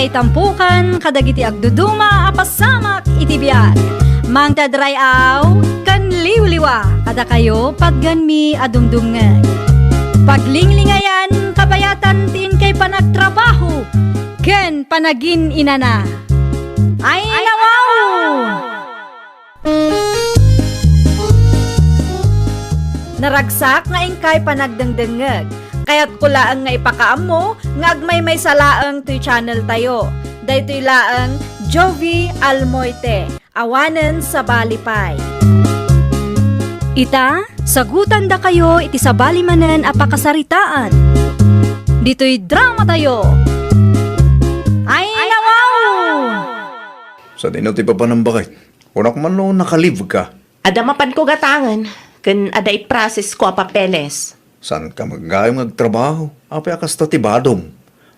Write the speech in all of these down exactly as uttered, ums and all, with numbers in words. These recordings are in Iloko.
Itampukan kadagiti agduduma a pasamak iti biag. Mangted ray-aw ken liwliwa kadakayo patganmi a dumdumngeg. Paglinglingayan kabayatan ti inkay panagtrabaho ken panagin-inana. Ay, nawaw! Naragsak nga inkay panagdengdengngeg. Kayatko laeng nga ipakaammo nga agmaymaysa laeng toy channel tayo. Daytoy laeng Jovie Almoite, awanen sabali pay. Ita, sagutandakayo iti sabali manen a pakasaritaan. Ditoy drama tayo. Ay, nawaw! Sadino ti papanam, baket? Kunak man no naka-leave ka. Adda mapanko gatangen, ken adda iprocess ko a papeles. Saan ka met gayam nga agtrabaho? Apay a kasta ti badom?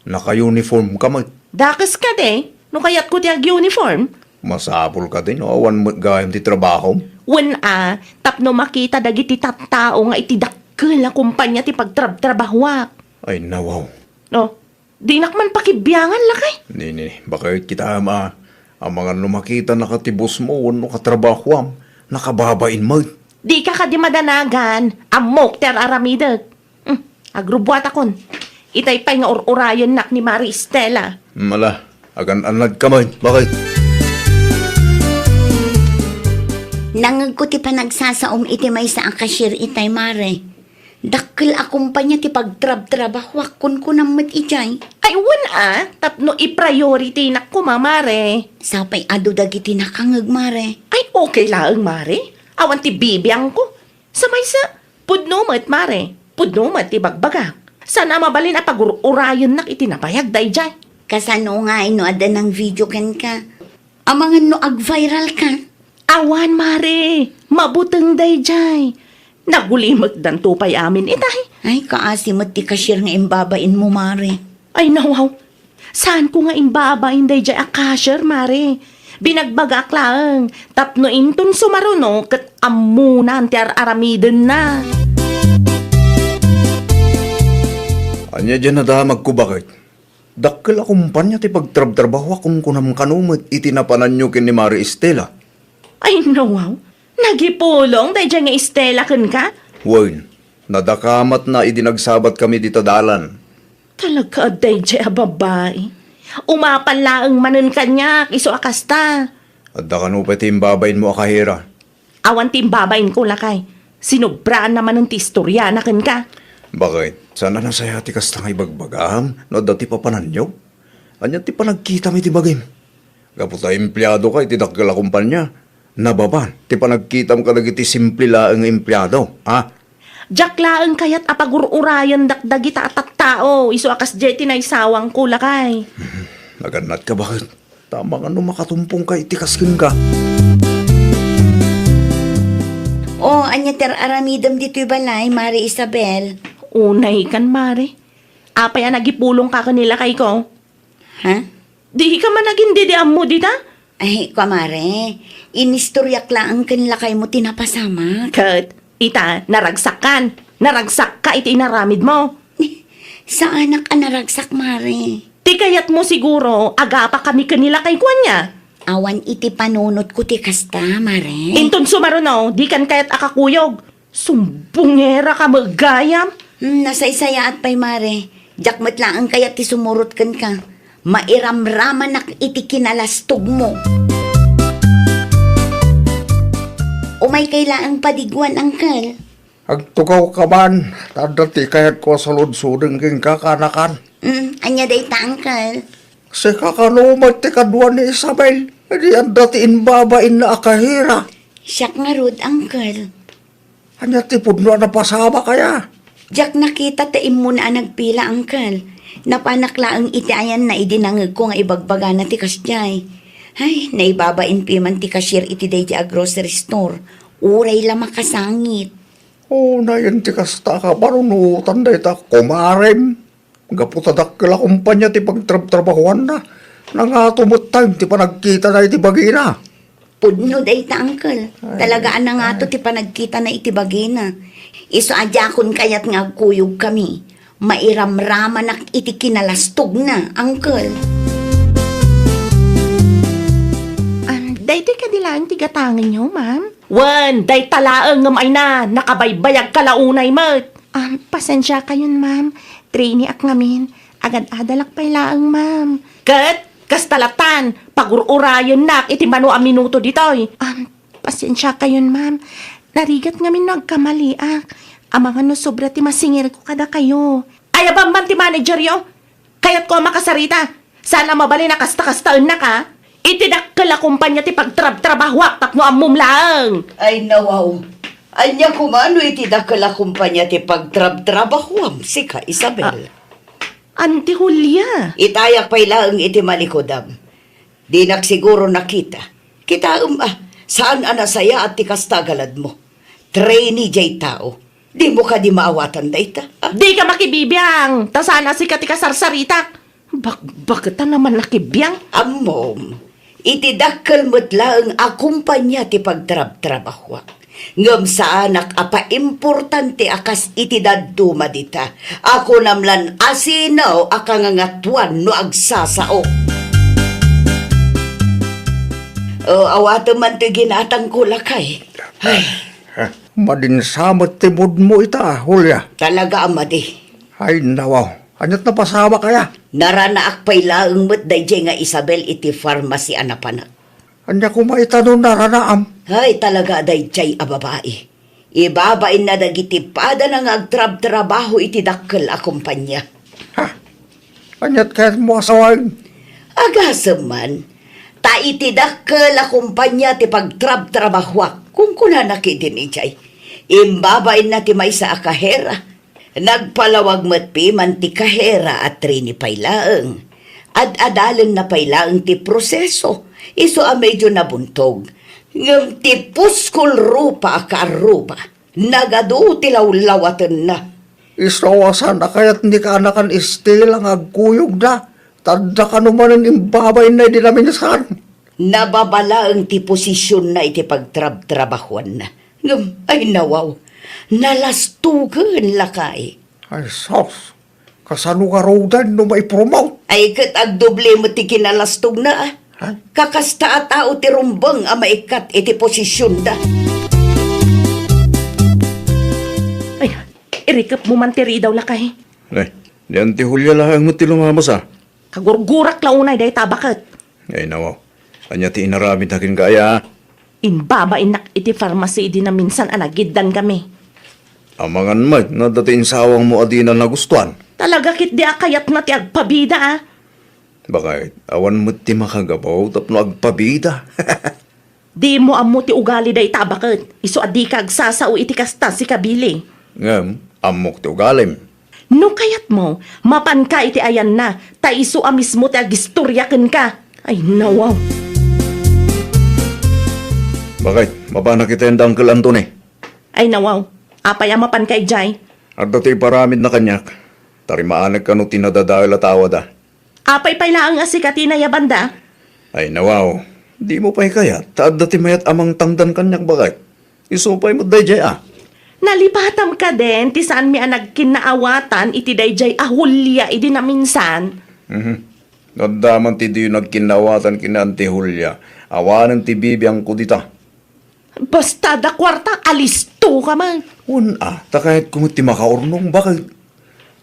Naka-uniform ka met. Dakes kadi, no kayatko ti ag-uniform? Masapul kadi no awan met gayam ti trabahom? Wen a, tapno makita dagiti tattao nga iti dakkel a kumpania ti pagtrabtrabahoak. Ay, nawaw. Oh, dinak man pakibiangan, lakay. Nini, baket kitaem a, amangan no makitannaka ti boss mo wenno katrabahoam, nakababain met. Dika kadi madanagan, ammok ti ar-aramidek. Hmm, agrubbuatakon. Itay pay nga ur-urayennak ni Mari Estela. Mala, agan-annad ka met, baket? Nangngegko ti panagsasaom iti maysa a cashier itay, Mare. Dakkel a kumpania ti pagtrabtrabahoak, kunkunam met idiay. Ay, wen a, tapno i-priority-nak koma, Mare. Sapay adu dagiti nakangngeg, Mare. Ay, okay laeng, Mare. Awan ti bibiangko. Sa maysa, pudno met, Mare. Pudno met ti bagbagak. Saan a mabalin a pagur-urayennak iti nabayag daydiay. Kasano ngay no adda nang-video kenka? Amangan no ag-viral ka? Awan, Mare. Mabuteng daydiay. Nagulimekdanto pay amin itay. Ay, kaasi met ti cashier nga imbabainmo, Mare. Ay, nawaw. Saanko nga imbabain daydiay a cashier, Mare. Binagbagaak laeng tapno inton sumaruno ket ammonan ti ar-aramidenna. Ania diay nadamagko, baket? Dakkel a kumpania ti pagtrabtrabahoak, kunkunam kano met iti napananyo ken ni Mari Estela. Ay, nawaw. Nagipulong daydiay nga Estela kenka? Wen, nadakamatna idi nagsabatkami dita dalan. Talaga, adda idiay a babai. Umapan laeng manen kaniak, isu a kasta. Adda kano pay ti imbabainmo a kahera? Awan ti imbabainko, lakay. Sinubraanna manen ti istoriana kenka. Baket, saan a nasayaat ti kasta nga ibagbagam no adda ti papananyo? Ania ti panagkitam iti bagim? Gapu ta empleado ka iti dakkel a kumpania, nababan ti panagkitam kadagiti simple laeng nga empleado, ha? Diak laeng kayat a pagur-urayendak dagita a tattao, isu a kasdiay ti naisawangko, lakay. Nagannat ka, baket? Tama nga no makatumpong ka iti kas kenka. O, ania ti ar-aramidem ditoy balay, Mare Isabel? Unay kan, Mare. Apay a nagipulong ka ken ni lakayko? Ha? Di ka man agin didi ammo dita? Ay, kumare, inistoryak laeng ken lakaymo ti napasamak. Ket, ita, naragsak kan. Naragsak ka iti inaramid mo. Saanak a naragsak, mare. Ti kayatmo siguro, agapa kami ken ni lakayko ania? Awan iti panunotko ti kasta, mare. Inton sumaruno, dikan kayat a kakuyog. Sumbongera ka met gayam. Hmm, nasaysayaat pay, mare. Diak met laeng kayat ti sumurot kenka. Mairamramanak iti kinalastogmo. Umay kay laeng padiguan, angkel. Agtugaw ka man, ta adda ti kayatko a saludsodeng kenka, kanakan. Hmm, ania dayta, angkel? Sika kano met ti kadua ni Isabel? Idi adda ti imbabainna a kahera. Siak ngarud, angkel. Ania ti pudno a napasamak aya? Diak nakita ta immuna a nagpila, angkel. Napanak laeng iti ayanna idi nangngegko nga ibagbagana ti kasdiay. Ay, naibabain piman ti cashier iti daydiay a grocery store. Uray la makasangit. O, nayen ti kasta a kabarunotan dayta, kumarem. Gapu ta dakkel a kumpanya ti pagtrabtrabahuanna, nangato met time ti panagkitana iti bagina. Pudno dayta, angkel. Ay, talaga a nangato ay. Ti panagkitana iti bagina. Isu a diakon kayat nga agkuyogkami. Mairamramanak iti kinalastogna, angkel. Daytoy kadi laeng ti gatangenyo, ma'am? Wen, dayta laeng ngem ayna, nakabaybayagka la unay met. Um, pasensiakayon, ma'am. Trainee-ak ngamin. Agad-adalak pay laeng, ma'am. Ket, kasta latan, pagur-urayennak iti mano a minuto ditoy. Um, pasensiakayon, ma'am. Narigat ngamin no agkamaliak. Amangan no sobra ti masingirko kadakayo. Ay, a bamban ti manageryo? Kayatko a makasarita. Saan a mabalin a kasta-kastaennak, a? Iti dakkel a kumpanya ti pagtrabtrabahoak tapno ammom laeng. Ay, nawaw. Ania koma no iti dakkel a kumpanya ti pagtrabtrabahoam, sika, Isabel? Ah, Auntie Julia. Itayak pay laeng iti malikudam. Dinak siguro nakita. Kitaem, a, saan a nasayaat ti kasta a galadmo. Trainee jay tao. Dimo kadi maawatan dayta, a? Dika makibibiang, ta saan a sika ti kasarsaritak. Bakbaketan a manakibiang. Ammom, iti dakkel met laeng a kumpanya ti pagtrabtrabahoak. Ngem saanak a paimportante a kas iti dadduma dita. A kunam lan a sino a kangangatuan no agsasao. O, awatem man ti ginatangko, lakay. Ay. Madinsa met ti moodmo ita, Julia. Talaga a madi. Ay, nawaw. Ania't napasamak aya? Naranaak pay laeng met daydiay nga Isabel iti pharmacy a napanak. Ania koma ita no naranaam? Ay, talaga a daydiay a babai. Ibabainna dagiti padana nga agtrabtrabaho iti dakkel a kumpanya. Ha? Ania't kayatmo a sawen? Agasem man, ta iti dakkel a kumpanya ti pagtrabtrabahoak, kunkunana ketdin idiay. Imbabainna ti maysa a kahera. Nagpalawag met piman ti kahera a trainee pay laeng. Ad-adalenna pay laeng ti proseso, isu a medyo nabuntog. Ngem ti puskol rupa a kaarruba, nagadu ti lawlawatenna. Isu a saan a kayat ni kaanakan estila nga agkuyogda, ta adda kano manen imbabainna idi naminsan. Nababa laeng ti posisionna iti pagtrabtrabahoanna. Ngem, ay nawaw, nalastogen, lakay. Ay, sus! Kasano ngaruden no maipromote? Ay, ket agdoble met ti kinalastogna, a. Ha? Kakasta a tao ti rumbeng a maikkat iti posisionda. Ay, irikepmo man ti ridaw, lakay. Ay, ni Auntie Julia laeng met ti lumabas, a. Kagurgurak la unay dayta a baket. Ay, nawaw. Ania ti inaramidda kenka aya? Imbabainnak iti pharmacy idi naminsan a nagiddankami. Amangan met no adda ti insawangmo a dina nagustuan. Talaga ketdi a kayatna ti agpabida, a. Bakay, awan met ti makagapu tapno agpabida. Dimo ammo ti ugali dayta a baket, isu a dika agsasao iti kasta, sika Billy. Ngem, ammok ti ugalim. No kayatmo, mapanka iti ayanna, ta isu a mismo ti agistoria kenka. Ay, nawaw. Bakay, mapanak iti ayan da Uncle Anthony. Ay, nawaw. Apay a mapanka idiay? Adda ti iparamidna kaniak. Tarimaanekka no ti nadadael a tawada. Apay pay laeng a sika ti nayabanda? Ay, nawaw. Dimo pay kayat, ta adda ti mayat a mangtangdan kaniak, bakay. Isu pay met daydiay, a. Nalipatam kadin ti saanmi a nagkinnaawatan iti daydiay a Julia idi naminsan? Mhm. No adda man ti diyo nagkinnaawatan ken ni Auntie Julia, awanen ti bibiangko dita. Basta adda kuarta, alistoka man. Wen a, ta kayatko met ti makaurnong, bakay.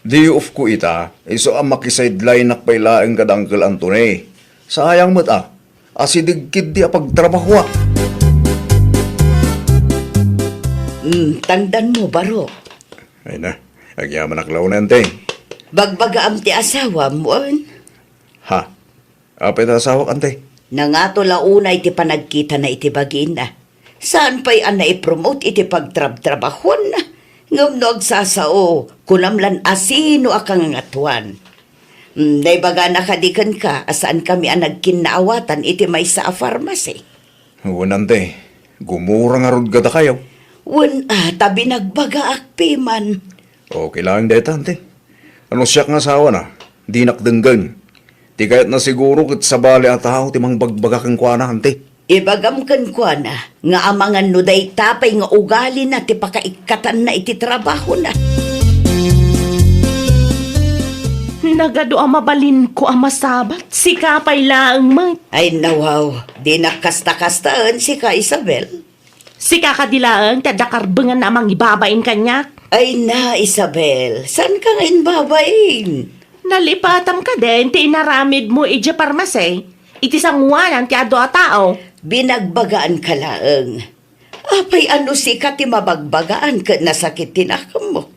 Day off ko ita, isu a makisidelineak pay laeng kada Uncle Anthony. Sayang met a, asideg ketdi a pagtrabahoak. Hmm, tangdanmo, baro. Ay na, agyamanak la unay, Auntie. Bagbagaam ti asawam, wen? Ha? Apay ta asawak, Auntie? Nangato la unay ti panagkitana iti bagina. Saan pay a naipromote iti pagtrabtrabahoanna. Ngem no agsasao, kunam lan a sino a kangangatuan. Hmm, naibagana kadi kenka a saankami a nagkinnaawatan iti maysa a pharmacy? Wen, Auntie. Gumura ngarud kadakayo. Wen a, ta binagbagaak piman. Okay laeng dayta, Auntie. No siak nga asawana, dinak denggen. Ti kayatna siguro ket sabali a tao ti mangbagbaga kenkuana, Auntie. Ibagam kenkuana nga amangan no dayta pay nga ugalina ti pakaikkatanna iti trabahona. Nagadu a mabalinko a masabat, sika pay laeng met. Ay, nawaw, dinak kasta-kastaen, sika, Isabel. Sika kadi laeng ti adda karbenganna a mangibabain kaniak? Ay na, Isabel, saanka nga imbabain? Nalipatam kadin ti inaramidmo idiay parmasi, iti sangoanan ti adu a tao. Binagbagaanka laeng. Apay a no sika ti mabagbagaan ket nasakit ti nakemmo?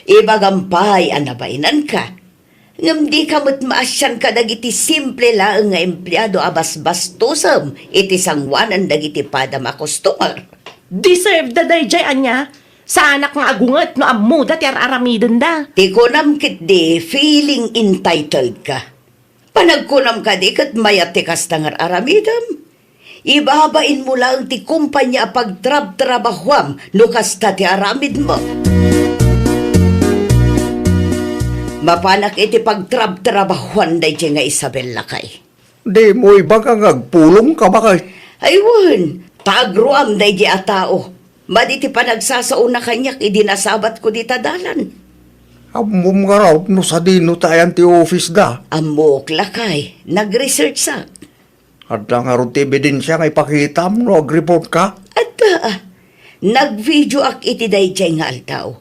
Ibagam pay a nabainanka. Ngem dika met maasian kadagiti simple laeng nga empleado a basbastosem iti sangoanan dagiti padam a customer. Deserve da daydiay ania? Saanak nga agunget no ammoda ti ar-aramidenda. Ti kunam ketdi, feeling entitled ka. Panagkunam kadi ket mayat ti kasta nga ar-aramidem? Ibabainmo laeng ti kompania a pagtrabtrabahoam no kasta ti aramidmo. Mapanak iti pagtrabtrabahoan daydiay nga Isabel, lakay. Dimo ibaga nga agpulongka, baket? Ay wen, ta agruam daydiay a tao. Madi ti panagsasaona kaniak idi nasabatko dita dalan. Ammom ngarud no sadino ti ayan ti office da? Ammok, lakay. Nag-researchak. Adda ngarud ti ebidensia nga ipakitam no agreport ka? Adda. Nagvideoak iti daydiay nga aldaw.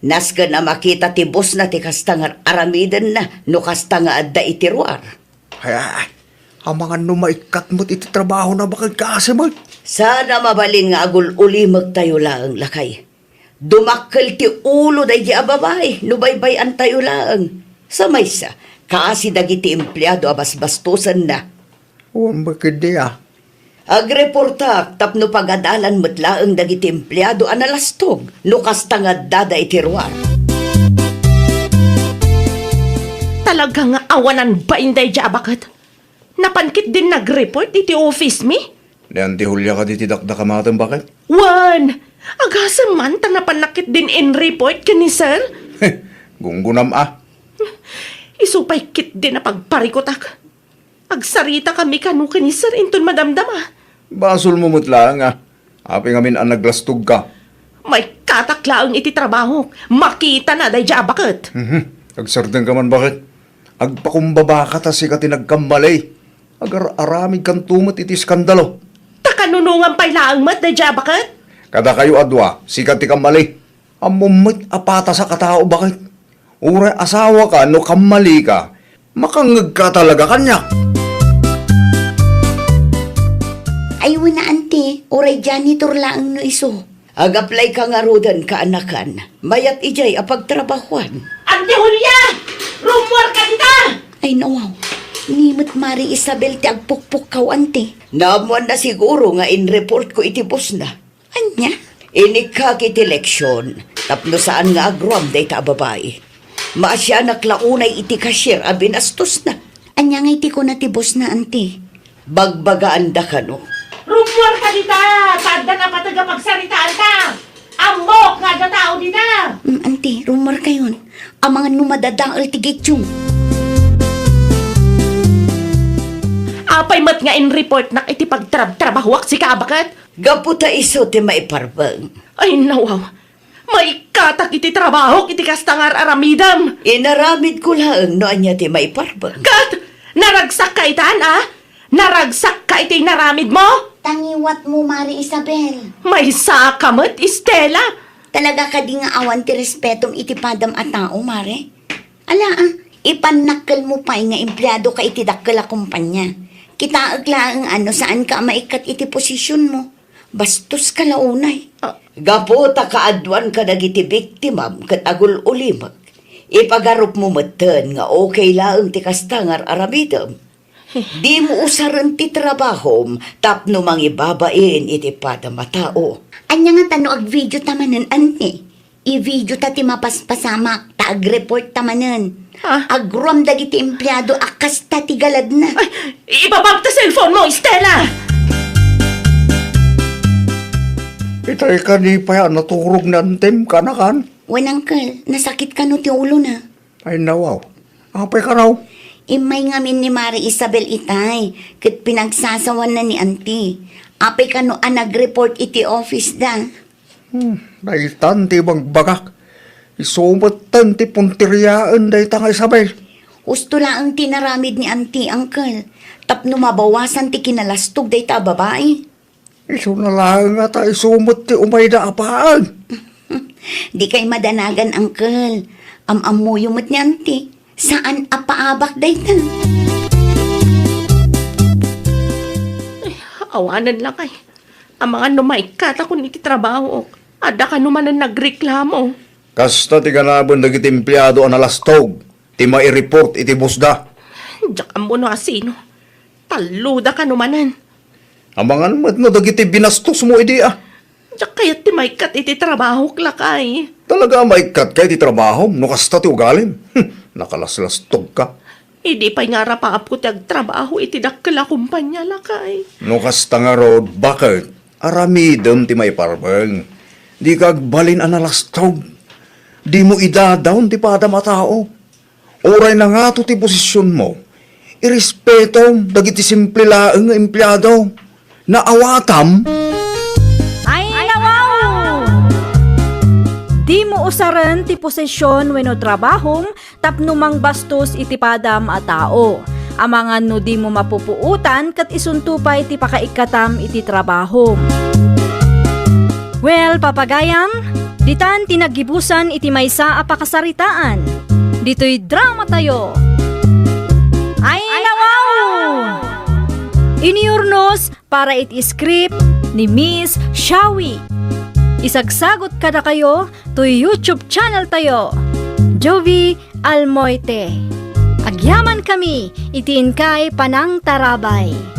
Nasken a makita ti bossna ti kasta nga ar-aramidenna no kasta nga adda iti ruar. Ay, ay, ay. Amangan no maikkat met iti trabahona, baket kaasi met. Saan a mabalin nga agul-ulimektayo laeng, lakay. Dumakkel ti ulo daydi a babai no baybay-antayo laeng. Sa maysa, kaasi dagiti empleado a basbastosenna. Wen, ketdi a. Agreportak tapno pagadalan met laeng dagiti empleado a nalastog no kasta nga addada iti ruar. Talaga nga awanan bain daydi a baket. Napan ketdin nagreport iti office mi? Ni Auntie Julia kadi ti dakdakamatem, baket? Wen! Agasem man ta napannak ketdin inreport ken ni Sir? Gunggonam a. Isu pay ketdin a pagparikutak. Agsaritakami kano ken ni Sir inton madamdama. Basolmo met laeng a. Apay ngamin a naglastogka? Maikkatak laeng iti trabahok. Makitana daydi a baket. Mhm. Agsardengka man, baket. Agpakumbabaka ta sika ti nagkamali. Agar-aramidkanto met iti iskandalo. Ta kanunongan pay laeng met daydi a baket? Kadakayo a dua, sika ti kamali. Ammom met a patasak a tao, baket. Uray asawaka no kammalika, makangngegka talaga kaniak. Ay, wen a, Auntie, uray janitor laeng no isu. Ag-apply ka ngaruden, kaanakan. Mayat idiay a pagtrabahuan. Auntie Julia! Rummuar ka dita! Ay, nawaw. Ni met Mari Isabel ti agpukpukkaw, Auntie. Naammoanna siguro nga inreport ko iti bossna. Ania? Inikka iti leksyon tapno saan nga agruam dayta a babai. Maasianak la unay iti cashier a binastosna. Ania ngay ti kuna ti bossna, Auntie? Bagbagaanda kano? Rummuar ka dita! Ta adda napateg a pagsaritaanta! Ammok nga adda tao dita! Mm, Auntie, rummuar kayon. Amangan no madadael ti gitchong. Apay met nga inreportnak iti pagtrabtrabahuak, sika a baket? Gapu ta isu ti maiparbeng. Ay, nawaw. Maikkatak iti trabahok iti kasta nga ar-aramidem. Inaramidko laeng no ania ti maiparbeng. Ket, naragsakka itan, a? Naragsakka iti inaramidmo? Tangiwatmo, Mari Isabel. Maysaka met, Estela. Talaga kadi nga awan ti respetom iti padam a tao, Mare? Ala, a, ipannakkelmo pay nga empleadoka iti dakkel a kompania. Kitaek laeng a no saanka a maikkat iti posisionmo. Bastoska la unay. Ah. Gapu ta kaaduan kadagiti biktimam ket agul-ulimek, ipagarupmo metten nga okay laeng ti kasta nga ar-aramidem. Dimo usaren ti trabahom tapno mangibabain iti padam a tao. Ania ngata no agvideota manen, Auntie? Ivideota ti mapaspasamak, ta agreportta manen. Ha? Agruam dagiti empleado a kasta ti galadna. Ay, ibabam ta cellphone mo, Estela! Itay kadi pay a naturog ni Antem, kaanakan? Wen, Uncle, nasakit kano ti ulona? Ay, nawaw. Apay kano? Immay ngamin ni Mari Isabel itay, ket pinagsasawanna ni Auntie. Apay kano a nagreport iti office da? Hmm, daytan ti ibagbagak. Isu metten ti punteriaen dayta nga Isabel. Usto laeng ti inaramid ni Auntie, Uncle, tapno mabawasan ti kinalastog dayta a babai. Isuna laeng nga ta isu met ti umayda a paag. Dikay madanagan, Uncle. Am-ammoyo met ni Auntie. Saan a paabak dayta. Ay, awanen lakay. Amangan no maikkatakon iti trabahook. Adda kano manen nagreklamo. Kasta ti ganaben dagiti empleado a nalastog ti maireport iti boss da. Diak ammo no asino. Talloda kano manen. Amangan met no dagiti binastosmo idi a. Diak kayat ti maikkat iti trabahok, lakay. Talaga a maikkatka iti trabahom no kasta ti ugalim? Nakalaslastogka. Idi pay nga arapaapko ti agtrabaho iti dakkel a kompania, lakay. No kasta ngarud, baket? Aramidem ti maiparbeng. Dika agbalin a nalastog. Dimo idadaon ti padam a tao. Uray nangato ti posisionmo, irespetom dagiti simple laeng nga empleado. Naawatam? Ay, nawaw! Dimo usaren ti posision wenno trabahom tapno mangbastos iti padam a tao. Amangan no dimo mapupuotan ket isunto pay ti pakaikkatam iti trabahom. Well, papagayam, ditan ti naggibusan iti maysa a pakasaritaan. Ditoy dramatayo. Ay, nawaw! Iniurnos para iti script ni Miss Shawi. Isagsagot kadakayo toy YouTube channel tayo, Jovie Almoite. Agyaman kami iti inkay panangtarabay.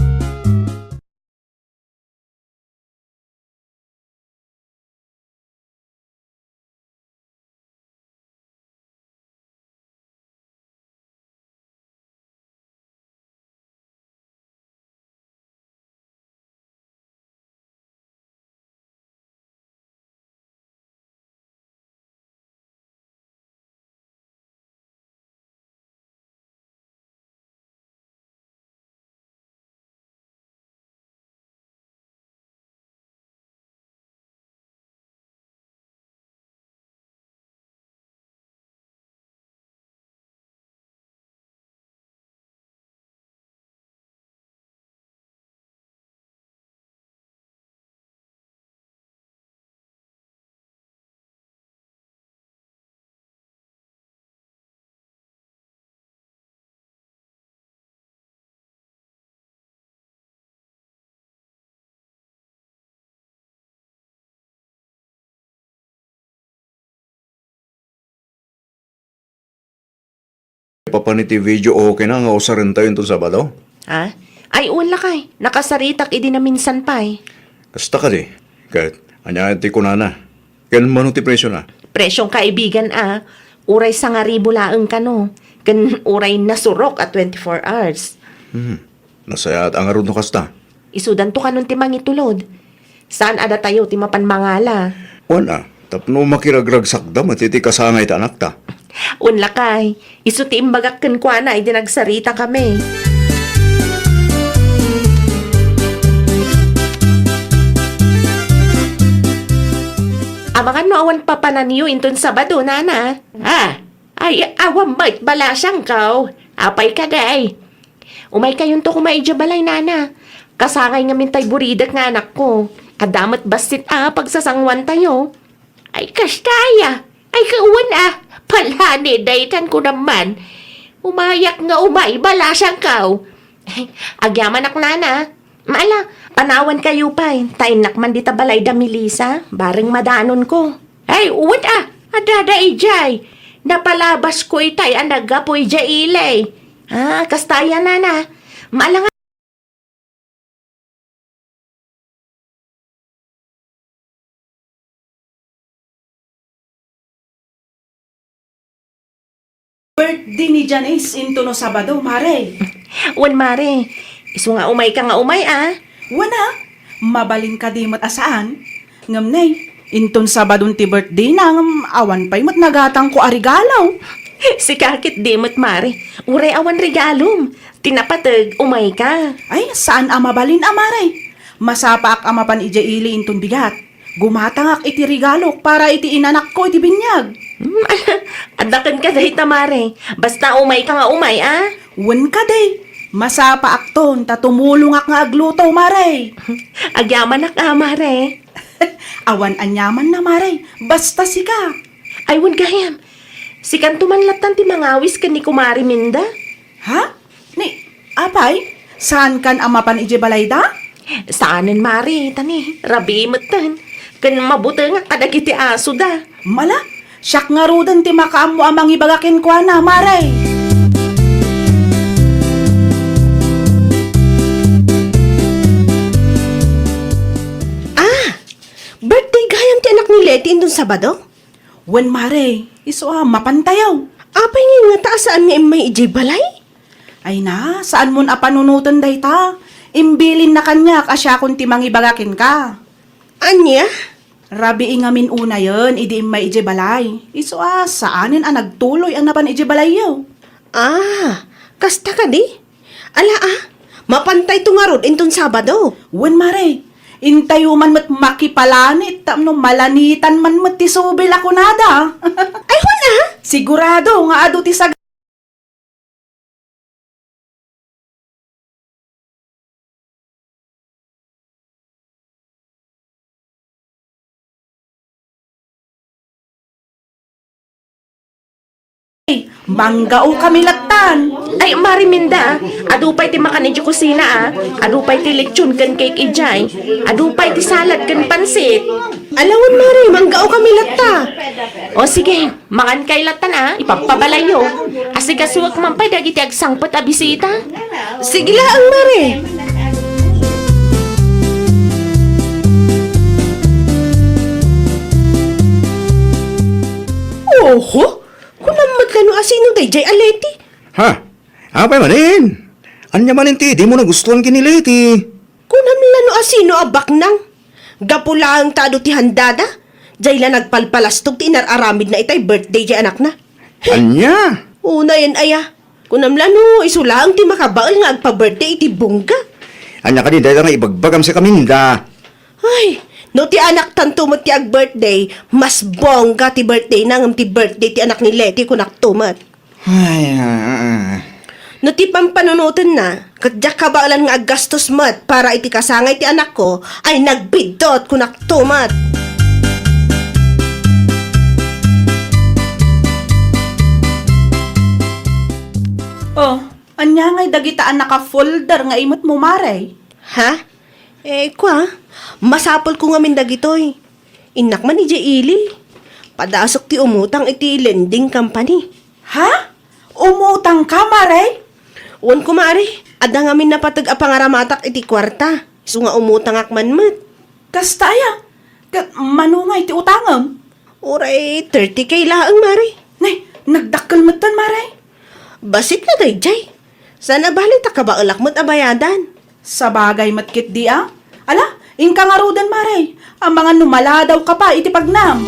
Papan iti video, okay na nga usarentayo inton Sabado? Ha? Ay, wen lakay. Nakasaritak idi naminsan pay. Kasta kadi? Ket ania ti kunana? Ken mano ti presiona? Presion kaibigan a, uray sangaribu laeng kano, ken uray nasurok a twenty-four hours. Hmm. Nasayaat a ngarud no kasta. Isudanto kanon ti mangitulod. Saan a datayo ti mapan mangala. Wen a, tapno makiragragsakda met iti kasangay ti anakta. Wen lakay, isu ti imbagak kenkuana idi nagsaritakami. Amangan no awan papananyo inton Sabado, nana. Ah, ay, awan met balasangko. Apay kadi? Umaykayonto koma idiay balay, nana. Kasangay ngamin tay buridek nga anakko. Adda met bassit a pagsasanguantayo. Ay, kasta aya. Ay, kawan a. Palani daytan ko naman. Umayak nga umay, balasangko. Agyamanak, nana. Maala, panawankayo pay. Ta innak man dita balay da Melissa. Bareng madanonko. Ay, wen a. Adda da idiay. Napalabasko itay a naggapu idiay ili. Ah, kasta aya, nana. Maala nga Birthday ni Janice intono Sabado, mare. Wen, mare. Isu nga umayka nga umay, a. Wen a, mabalin kadi met a saan? Ngem ne, inton Sabadon ti birthdayna, ngem awan pay met nagatangko a regalo. Sika ket di met, mare. Uray awan regalom. Ti napateg, umayka. Ay, saan a mabalin a, mare. Masapaak a mapan idiay ili inton bigat. Gumatangak iti regalok para iti inanakko iti binyag. Hmm, adda kenka dayta, Mare. Basta umayka nga umay, a? Wen kadi. Masapaakton ta tumulongak nga agluto, Mare. Agyamanak a, Mare. Awan aniamanna, Mare. Basta sika. Ay, wen gayam. Sikanto man lattan ti mangawis ken ni Kumare Minda? Ha? Ni, apay? Saankan a mapan idiay balayda? Saanen, Mare, ta ni, rabii metten. Ken mabutengak kadagiti asoda. Ala, siak ngaruden ti makaammo a mangibaga kenkuana, Mare. Ah, birthday gayam ti anak ni Leti inton Sabado? Wen, Mare, isu a, mapantayo. Apay ngay ngata a saan nga immay idiay balay? Ay na, saanmon a panunoten dayta. Imbilinna kaniak a siakon ti mangibaga kenka. Ania? Rabii ngamin unayen idi immay idiay balay. Isu a, saanen a nagtuloy a napan idiay balayyo. Ah, kasta kadi? Ala, a, mapantayto ngarud inton Sabado. Wen, Mare, intayo man met makipalanit tapno malanitan man met ti subil a kunada. Ay, wen, a? Sigurado nga adu ti sag- Manggaokami lattan. Ay, Mare Minda, adu pay ti makan idiay kusina, a. Adu pay ti lechon ken cake idiay. Adu pay ti salad ken pansit. Ala wen, Mare, manggaokami latta. O, sige. Mangankay lattan a, ipagpabalayyo. Asikasuek man pay dagiti agsangpet a bisita. Sige laeng, Mare. Oho, kunam met kano a sino daydiay a Leti? Ha? Apay manen? Ania manen ti dimo nagustuan ken ni Leti? Kunam la no asino a baknang. Gapu laeng ta adu ti handada, jay la nagpalpalastog ti inar-aramidna itay birthday ti anakna. Ania? Unayen aya. Kunam la no isu laeng ti makabael nga agpa-birthday iti bongga. Ania kadi dayta nga ibagbagam, Sikaminda? Ay, no ti anaktanto met ti ag-birthday, mas bongga ti birthday na ngem ti birthday ti anak ni Leti, kunakto met. Ay, ah, ah, ah. No ti pampanunotenna, ket diak kabaelan nga aggastos met para iti kasangay ti anakko, ay nagbiddut, kunakto met. Oh, ania ngay dagita a naka-folder nga imetmo, Mare? Ha? Eh, kua, masapulko ngamin dagitoy. Innak man idiay ili. Padasek ti umutang iti lending company. Ha? Umutangka, Mare? Wen, kumare, adda ngamin napateg a pangaramatak iti kuarta. Isu nga umutangak man met. Kasta aya? Ket mano nga iti utangem? Uray thirty K laeng, Mare. Nay, nagdakkel metten, Mare. Bassit la daydiay. Saan a bali ta kabaelak met a bayadan. Sabagay met ketdi a. Ala, inka ngaruden, Mare. Amangan no maladawka pay iti pagnam.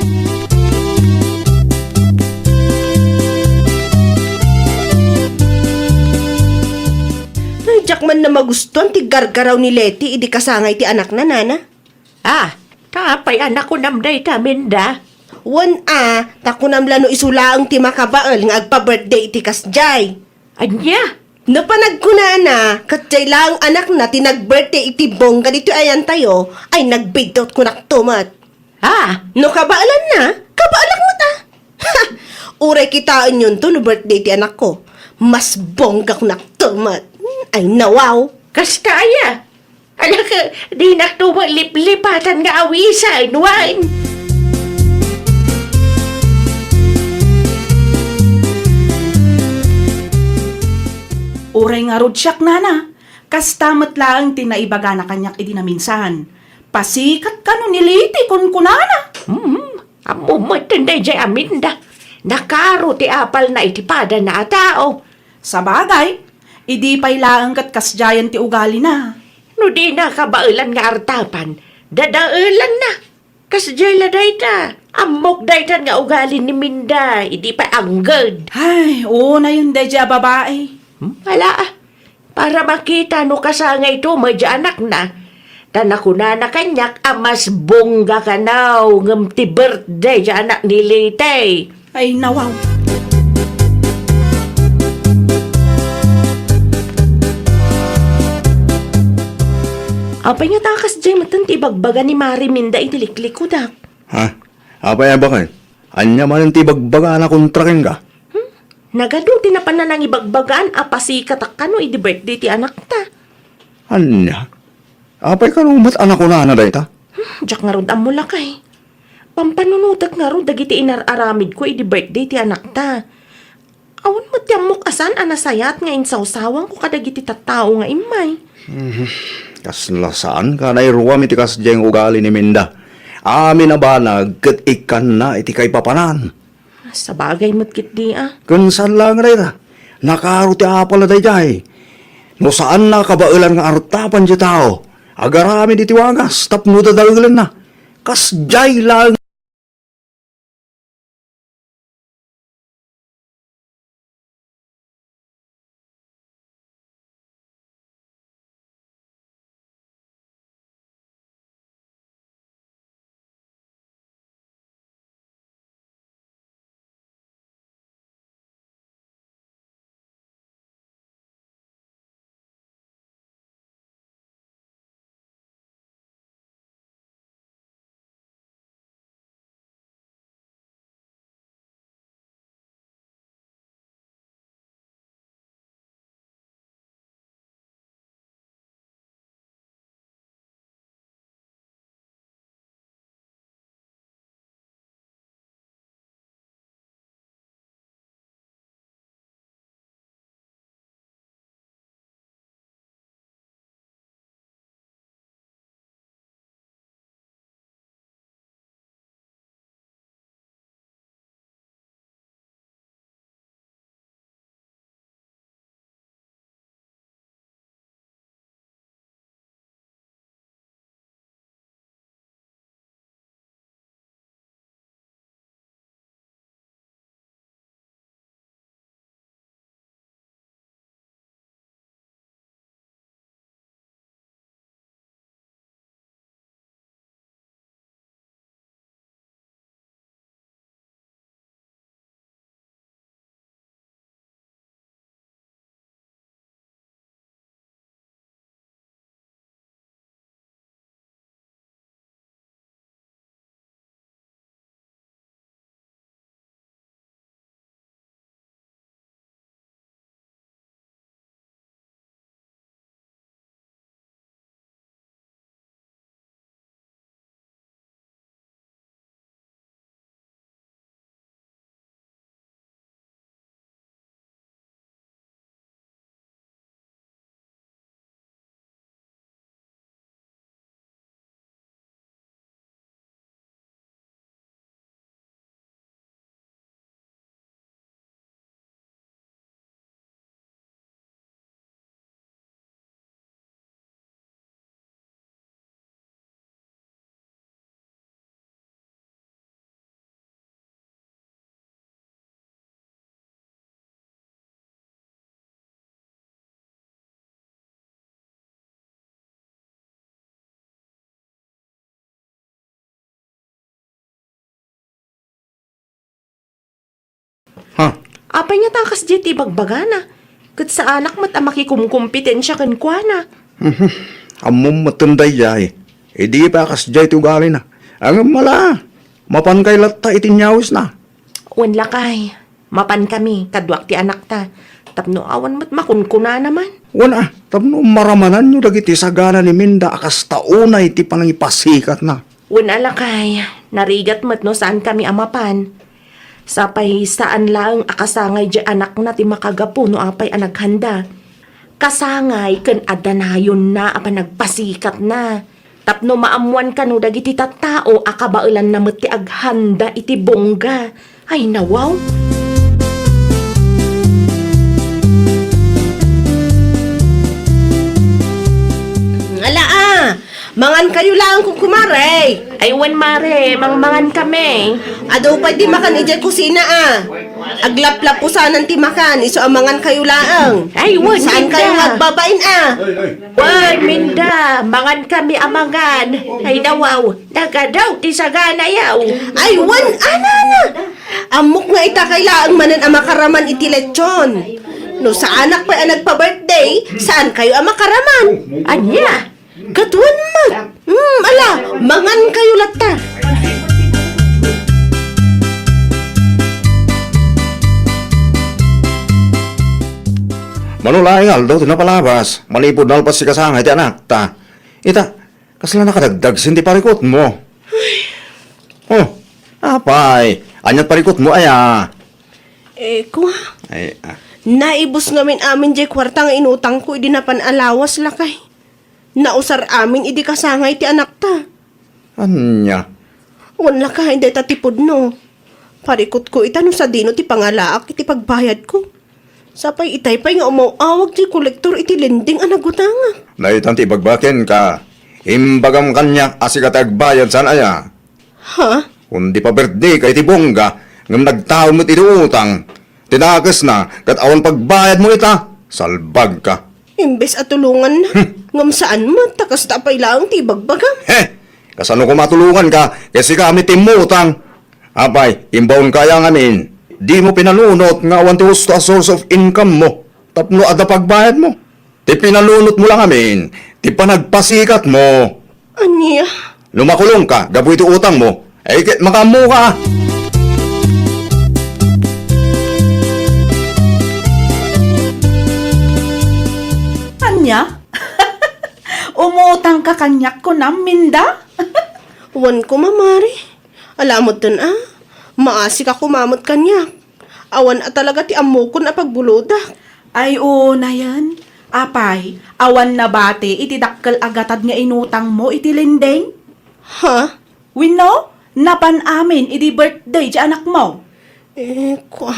Nay, diak man na magustuan ti gargaraw ni Leti idi kasangay ti anakna, nana. Ah, ta apay a nakunam dayta, Minda? Wen a, ta kunam la no isu laeng ti makabael nga agpa-birthday iti kasdiay. Ania? No panagkunana, ket diay laeng anakna ti nag-birthday iti bongga ditoy ayantayo, ay nagbiddut, kunakto met. Ah, no kabaelanna, kabaelak met a. Ha! Uray kitaenyonto no birthday ti anakko. Mas bongga, kunakto met. Ay, nawaw. Kasta aya? Ala, ka, dinakto met liplipatan nga awisan, wen. Uray ngarud siak, nana, kasta met laeng ti naibagana kaniak idi naminsan. Pasikat kano ni Leti, kunkunana. Hmm, ammo met daydiay a Minda. Nakaro ti apalna iti padana a tao. Sabagay, idi pay laeng ket kasdiayen ti ugalina. No dina kabaelan nga artapan, dadaelanna. Kasdiay la dayta, ammok daytan nga ugali ni Minda, idi pay angged. Ay, unayen daydiay a babai. Hmm, ala, a. Para makita no kasangayto met diay anakna, Ta nakunana kaniak a mas bongga kano ngem ti birthday ti anak ni Liti. Ay, nawaw. Apay nga ta kasdiay metten ti ibagbaga ni Mari Minda iti liklikudak? Ha? Apay a baket? Ania manen ti ibagbagana kontra kenka? Hmm? Nagadu ti napan nangibagbagaan a pasikatak kano idi birthday ti anakta. Ania? Apay kano met a nakunana dayta? Hmm, diak ngarud ammo, lakay. Pampanunotek ngarud dagiti inar-aramidko idi birthday ti anakta. Awan met ti ammok a saan a nasayaat nga insawsawangko kadagiti tattao nga immay. Mhm. Kasla saan ka nairuam iti kasdiay nga ugali ni Minda. Amin a banag ket ikkanna iti kaipapanan. Sabagay met ketdi a. Ken saan laeng dayta, nakaro ti apalna daydiay. No saanna a kabaelan nga artapan ti tao, agaramid iti wagas tapno dadaelenna. Kasdiay laeng. Ha? Apay nga ta kasdiay ti ibagbagana? Ket saanak met a makikumkompetensia kenkuana. Mhm. Ammom metten daydiay. Idi pay a kasdiay ti ugalina. Ngem ala, mapankay latta iti inyawisna. Wen lakay, mapankami, kaduak ti anakta. Tapno awan met makunkunana man. Wen a, tapno maramananyo dagiti sagana ni Minda a kasta unay ti panangipasikatna. Wen a lakay, narigat met no saankami a mapan. Sapay saan laeng a kasangay diay anakna ti makagapu no apay a naghanda. Kasangay ken adda nayonna a panagpasikatna. Tapno maammoan kano dagiti tattao a kabaelanna met ti aghanda iti bongga. Ay, nawaw! Ala, a! Mangan kayo laeng, kumare. Ay, wen, mare, mangmangan kami. Adu pay ti makan idiay kusina, a. Aglaplapusanan ti makan, isu a mangan kayo laeng. Ay, wen, Saan kayo Minda. Nga agbabain, a? Wen, Minda, mangan kami a mangan. Ay, nawaw, nagadaw ti saganayaw. Ay, wen, anana. Ammok nga ita kay laeng manen a makaraman iti lechon. No saanak pay a nagpa-birthday, saan kayo a makaraman? Ania? Katuan met. Hmm, ala, mangan kayo latta. Mano laeng aldaw ti napalabas, manipud nalpas ti kasangay ti anakta. Ita, kasla nakadagdagsen ti parikutmo. Oh, apay, ania't parikutmo aya? Eh, kua. Ay, ah. Naibus ngamin amin jay kuarta nga inutangko idi napan a lawas, lakay. Nausar amin idi kasangay ti anakta. Ania? Wen, lakay, dayta ti pudno. Parikutko ita no sadino ti pangalaak iti pagbayadko. Sapay itay pay nga umaw-awag ti kolektor iti lending a nagutangak. Daytan ti ibagbaga kenka. Imbagam kaniak a sika ti agbayad saan aya? Ha? Kundi pa-birthdayka iti bongga, ngem nagtaud met iti utang. Ti dakesna, ket awan pagbayadmo ita, salbagka. Imbes a tulonganna, Hmm. ngem saan met, ta kasta pay laeng ti ibagbagam. He! Kasano koma tulonganka, ket sika met ti immutang? Apay, imbaonka aya ngamin, dimo pinanunot nga awan ti husto a source of income-mo tapno adda pagbayadmo. Ti pinanunotmo la ngamin, ti panagpasikatmo. Ania? No makulongka gapu iti utangmo, ay ket makaammoka. Ania? Umutangka kaniak kunam, Minda? Wen koma, mare. Ala metten a, maasika koma met kaniak. Awan a talaga ti ammokon a pagbulodak. Ay, unayen. Apay, awan nabati iti dakkel a gatad nga inutangmo iti lending? Ha? Wenno, napan amin idi birthday ti anakmo? Eh, kua?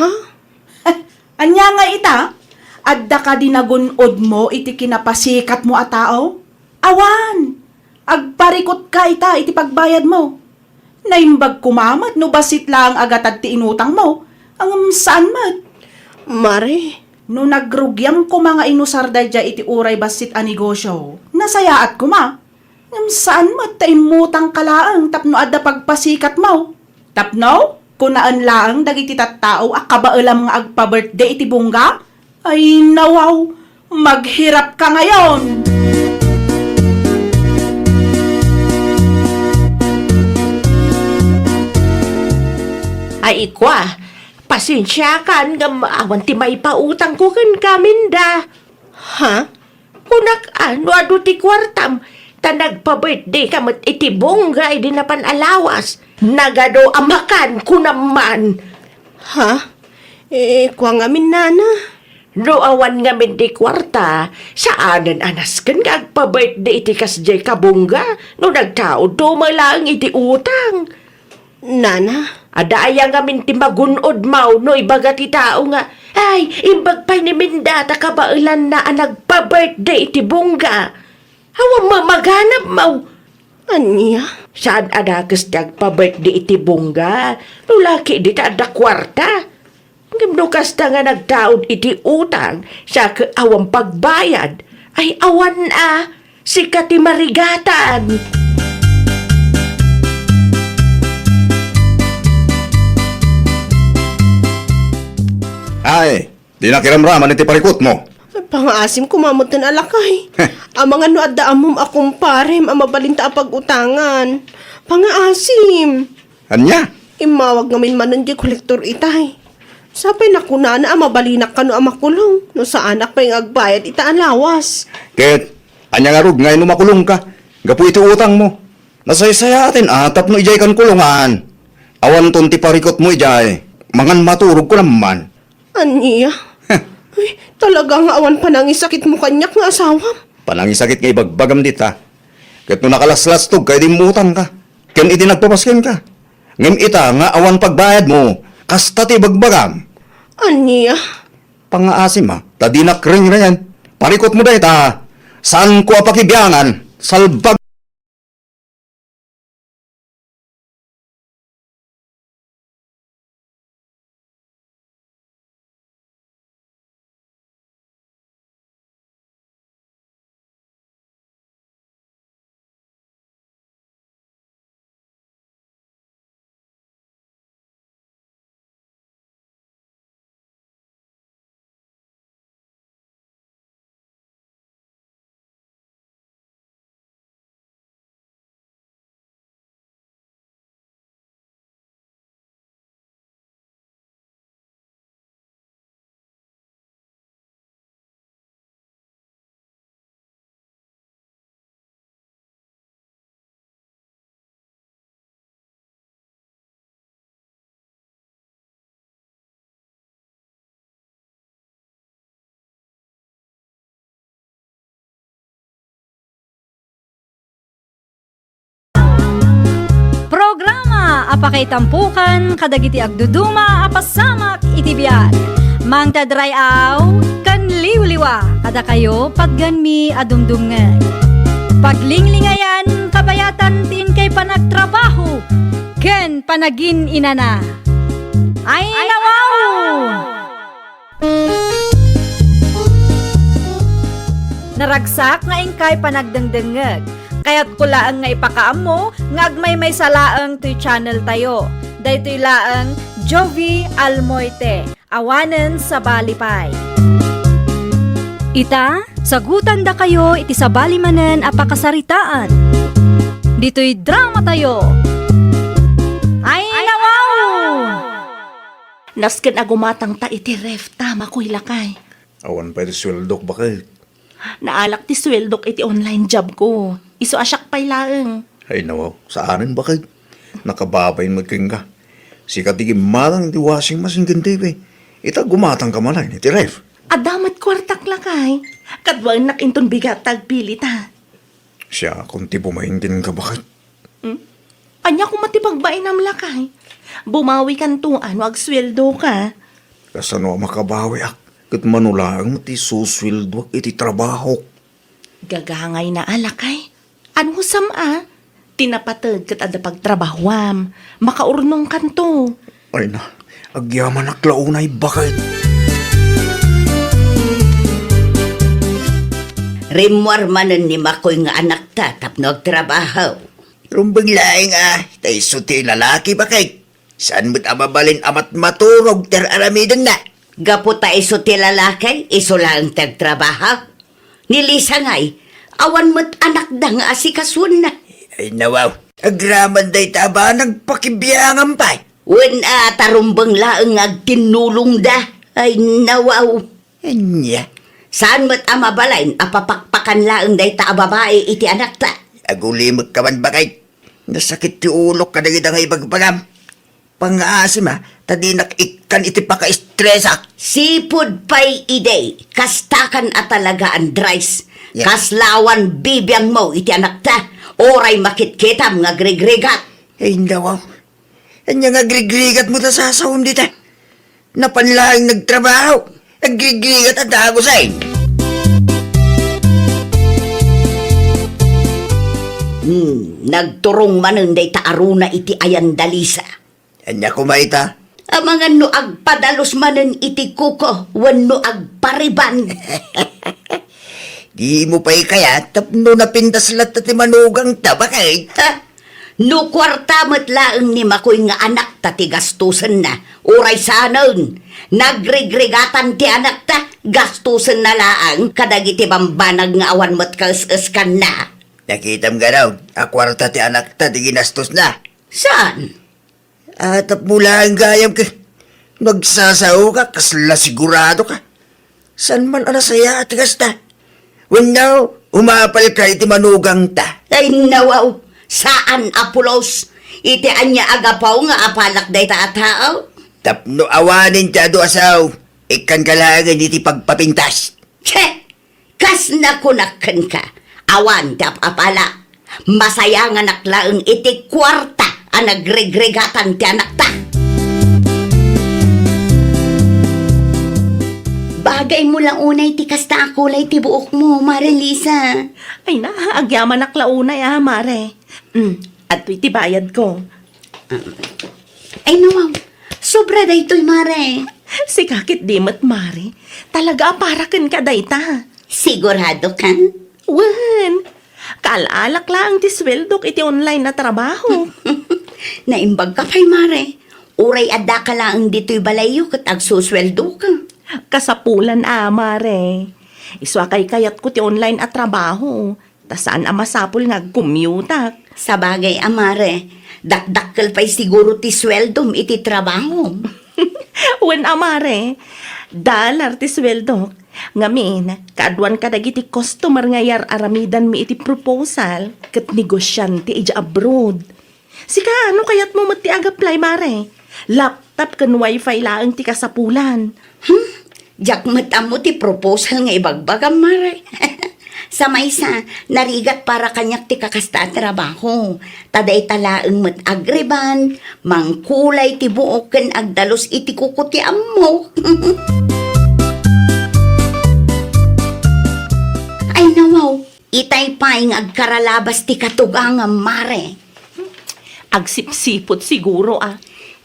Ania nga ita? Adda kadi nagun-odmo iti kinapasikatmo a tao? Awan! Agparikutka ita iti pagbayadmo. Naimbag koma met no bassit laeng a gatad ti inutangmo, ngem saan met. Mare. No nagrugiam koma nga inusar daydiay iti uray bassit a negosio, nasayaat koma. Ngem saan met ta immutangka laeng tapno adda pagpasikatmo. Tapno, kunaen laeng dagiti tattao a kabaelam nga agpa-birthday iti bongga? Ay, nawaw! Maghirapka ngayon! Ay, ikua, pasensiakan ngem awan ti maipautangko kenka, Minda. Ha? Kunak a, no adu ti kuartam, ta nagpa-birthdayka met iti bongga idi napan a lawas. Nagadu a makan, kunam man. Ha? Eh, kua ngamin, nana. No awan ngamin ti kuarta, saanen a nasken nga agpa-birthday iti kasdiay kabongga no nagtaudto met laeng iti utang. Nana? Adda aya ngamin ti magun-odmo no ibaga ti tao nga, "Ay, imbag pay ni Minda ta kabaelanna a nagpa-birthday iti bongga." Awan mamaganabmo. Ania? Saan a dakes ti agpa-birthday iti bongga no la ketdi ta adda kuarta. Ngem no kasta nga nagtaud iti utang, sa ket awan pagbayad, ay awan a, sika ti marigatan. Ay, di nakiramraman iti parikutmo. Pangaasim koma metten a lakay. Heh. Amangan no adda ammom a kumparem a mabalinta a pag-utangan. Pangaasim. Ania? Immawag ngamin manen diay kolektor itay. Sapay nakunana a mabalinak kano a makulong no saanak pay nga agbayad ita a lawas. Ket, ania ngarud nga no makulongka gapu iti utangmo? Nasaysayaaten a tapno idiaykan kulongan. Awanton ti parikutmo idiay. Mangan maturog kunam man. Ania? Heh. Ay, talaga nga awan panangisakitmo kaniak nga asawam. Panangisakit nga ibagbagam dita. Ket no nakalaslastogka idi immutangka, ken idi nagpapaskenka. Ngem ita nga awan pagbayadmo, kasta ti ibagbagam. Ania? Pangaasim a, ta dinak rengrengen. Parikutmo dayta. Saanko a pakibiangan. Salbag. Pakaitampukan kadagiti agduduma a pasamak iti biag. Mangted ray-aw ken liwliwa kadakayo patgenmi a dumdumngeg. Paglinglingayan kabayatan ti inkay panagtrabaho ken panagin-inana. Ay, nawaw! Naragsak nga inkay panagdengdengngeg. Kayatko laeng nga ipakaammo nga agmaymaysa laeng toy channel tayo. Daytoy laeng Jovie Almoite, awanen sabali pay. Ita, sagutandakayo iti sabali manen a pakasaritaan. Ditoy drama tayo. Ay, nawaw! Nasken a gumatangta iti ref ta, makuy lakay. Awan pay ti sueldok, baket. Naalak ti sueldok iti online job ko. Isu a siak pay laeng. Ay, nawaw. Saanen, baket. Nakababain met kenka. Sika ti gimmatang iti washing machine ken T V. Ita, gumatangka manen iti ref. Adda met kuartak, lakay. Kaduaennak inton bigat ta agpilita. Siakon ti bumain kenka, baket. Hmm? Ania koma ti pagbainam, lakay? Bumawikanto no agsueldoka. Kasano a makabawiak? Ket mano laeng met ti susueldoak iti trabahok. Gagangayna a, lakay. Anusam a? Ti napateg ket adda pagtrabahuam. Makaurnongkanto. Ay na, agyamanak la unay, baket. Rimmuar manen ni Makoy nga anakta tapno agtrabaho. Rumbeng laeng a, ta isu ti lalaki, baket. Saan met a mabalin a matmaturog ti ar-aramidenna? Gapu ta isu ti lalaki, isu laeng ti agtrabaho. Ni Lisa ngay, awan met anakda nga asikasuenna. Ay, nawaw. Agraman dayta a banag pakibiangan pay. Wen a, ta rumbeng laeng nga agtinnulongda. Ay, nawaw. Ania? Saan met a mabalin a papakpakan laeng dayta a babai iti anakta. Agulimekka man, baket. Nasakit ti ulok kadagita nga ibagbagam. Pangngaasim a, ta dinak ikkan iti pakaestresak. Sipud pay idi, kastakan a talaga, Andres. Ya. Kasla awan bibiangmo iti anakta, uray makitkitam nga agrigrigat. Ay, nawaw. Ania nga agrigrigatmo ta sasawem dita? Napan laeng nagtrabaho. Agrigrigat a dagusen. Hmm, nagturong manen dayta a runa iti ayan da Lisa. Ania koma ita? Amangan no agpadalus manen iti kuko wenno agpariban. Dimo pay kayat tapno napintas latta ti manugangta, baket? Ha? No kuarta met laeng ni Makoy nga anakta ti gastusenna, uray saanen, nagrigrigatan ti anakta, gastusenna laeng kadagiti bambanag nga awan met kaes-eskanna. Nakitam garud a kuarta ti anakta ti ginastosna? Saan? Atap mo laeng gayam ket no agsasaoka, kasla siguradoka. Saan man a nasayaat ti kasta? Wenno, umapalka iti manugangta? Ay, nawaw, saan a pulos. Iti ania a gapu nga apalak dayta a tao? Tapno awanen ti adu a sao, ikkanka laengen iti pagpapintas. Tse! Kas nakunak kenka, awan ti ap-apala. Masayanganak laeng iti kuarta a nagrigrigatan ti anakta. Bagay mo la unay ti kasta a kulay ti buokmo, Mare Lisa. Ay na, agyamanak la unay a, Mare. Mm, adtoy ti bayadko. Ay, nawaw. Sobra daytoy, Mare. Sika ket di met, Mare. Talaga a para kenka dayta. Sigurado ka? Wen. Kaal-alak laeng ti sueldok iti online a trabaho. Naimbag ka pay, Mare. Uray adda ka laeng ditoy balayyo ket agsusueldo ka. Kasapulan a, Mare. Isu a kaykayatko ti online a trabaho. Ta saan a masapul nga agkumyutak. Sabagay a, Mare, dakdakkel pay siguro ti sueldom iti trabahom. Wen a, Mare, dollar ti sueldok. Ngamin, kaaduan kadagiti customer nga yar-aramidanmi iti proposal ket negosiante idiay abroad. Sika, no kayatmo met ti ag-apply, Mare? Laptop ken wifi laeng ti kasapulan. Hmm? Diak met ammo ti proposal nga ibagbagam, Mare. Sa maysa, narigat para kaniak ti kakasta a trabaho. Ta dayta laeng met agriban, mangkulay ti buok ken agdalus iti kuko ti ammok. Ay nawaw, itay pay nga agkaralabas ti katugangam, mare. Agsipsipot siguro, a.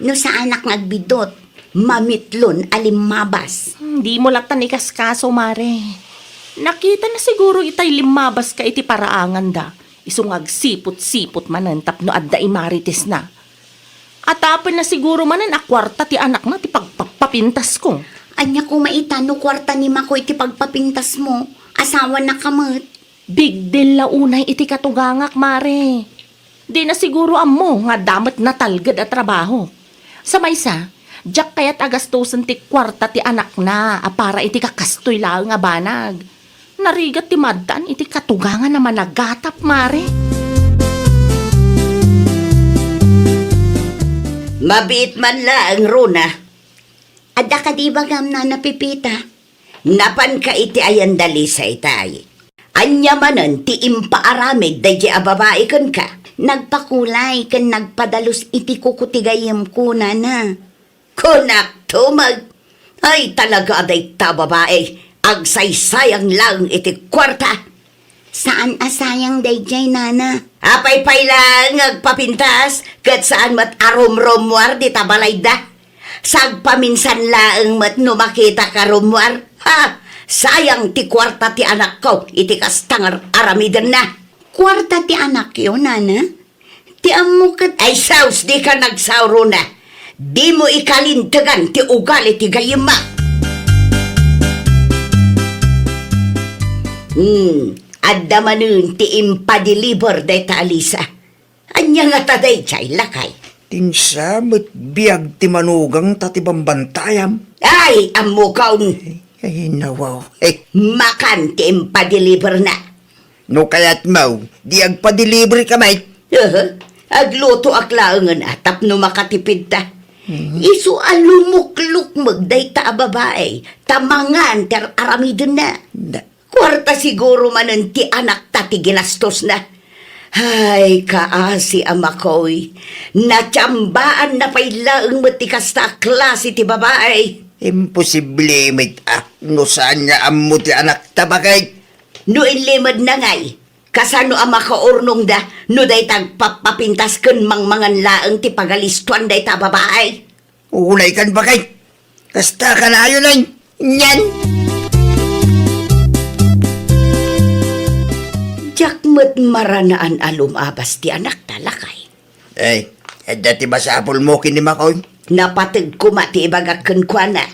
No saanak nga agbiddut, mamitlon a limmabas. Hmm, dimo latta ikaskaso, mare. Nakita na siguro itay limmabas ka iti paraanganda. Isu nga agsipot-sipot manen tapno adda imarites na. Atapen na siguro manen a kuarta ti anakna ti pagpapapintasko. Ania koma ita no kuarta ni Makoy ti pagpapintasmo? Asawana ka met. Big deal la unay iti katugangak, mare. Di na siguro ammo nga adda met natalged a trabaho. Sa maysa, diak kayat a gastusen ti kuarta ti anakna a para iti kakastoy laeng a banag. Narigat ti maddaan iti katugangan a managatap, mare. Mabiit man laeng, Rona. Adda kadi ibagam, Nana Pepita? Napanka iti ayan da Lisa itay. Ania manen ti impaaramid daydiay a babai kenka? Nagpakulay ken nagpadalus iti kuko ti gayyemko, Nana. Kunak tumeg. Ay, talaga a dayta a babai, agsaysayang laeng iti kuarta. Saan a sayang daydiay, Nana. Apay pay laeng nga agpapintas, ket saan met a rumrummuar dita balayda. Sagpaminsan laeng met no makitaka rummuar. Ha! Sayang ti kuarta ti anakko iti kasta nga ar-aramidenna. Kuarta ti anakyo, Nana? Ti ammo ket. Ay, sus, dika nagsao, Rona. Dimo ikalintegan ti ugali ti gayyemmo. Hmm, adda manen ti impadeliver dayta a Lisa. Ania ngata daydiay, lakay? Ti maysa met biag ti manugangta ti bambantayam. Ay, ammokon. Ay, nawaw. Eh. Makan ti impadeliverna. No kayatmo, di agpadeliver ka met. Aha, aglutoak laengen a tapno makatipidta. Mhm. Isu a lumuklukmeg dayta a babai, ta mangan ti ar-aramidenna. Da- Kuarta siguro manen ti anakta ti ginastosna. Ay, kaasi a Makoy, natiambaanna pay laeng met ti kasta a klase ti babai. Imposible met a, no saan nga ammo ti anakta, baket. No inlimedna ngay, kasano a makaurnongda no dayta agpappapintas ken mangmangan laeng ti pagalistoan dayta a babai? Unay kan, baket. Kasta kanayon, ay. Nyan. Diak met maranaan a lumabas ti anakta, lakay. Ay, adda ti masapulmo ken ni Makoy? Napateg koma ti ibagak kenkuana.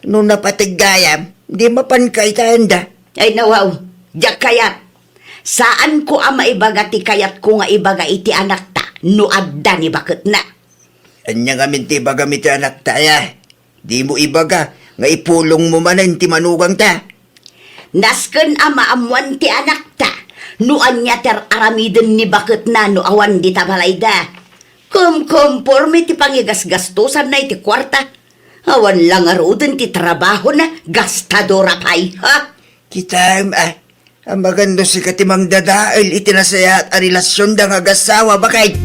No napateg gayam, di mapanka ita enda. Ay, nawaw, diak kayat. Saanko a maibaga ti kayatko nga ibaga iti anakta no adda ni baketna. Ania ngamin ti ibagam iti anakta, aya? Dimo ibaga nga ipulongmo manen ti manugangta. Nasken a maammoan ti anakta no ania ti ar-aramiden ni baketna no awan dita balayda. Kumkumporme ti pangigasgastosanna iti kuarta. Awan la ngaruden ti trabahona, gastadora pay, ha? Kitaem, a, amangan no sika ti mangdadael iti nasayaat a relasionda nga agassawa, baket.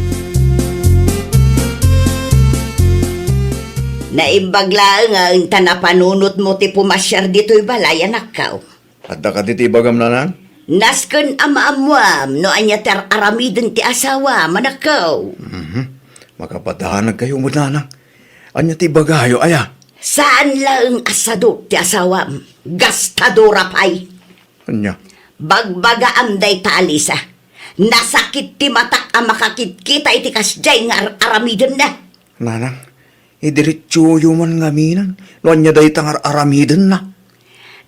Naimbag laeng a enta napanunotmo ti pumasiar ditoy balay, anakko. Adda kadi ti ibagam, nanang? Nasken a maammoam no ania ti ar-aramiden ti asawam, anakko. Mhm. Makapadanag kayo met, nanang. Ania ti ibagayo, aya? Saan laeng a sadut ti asawam. Gastadora pay. Ania? Bagbagaam dayta a Lisa. Nasakit ti matak a makakitkita iti kasdiay nga ar-aramidenna. Nanang, idiretsoyo man ngamin no ania dayta nga ar-aramidenna.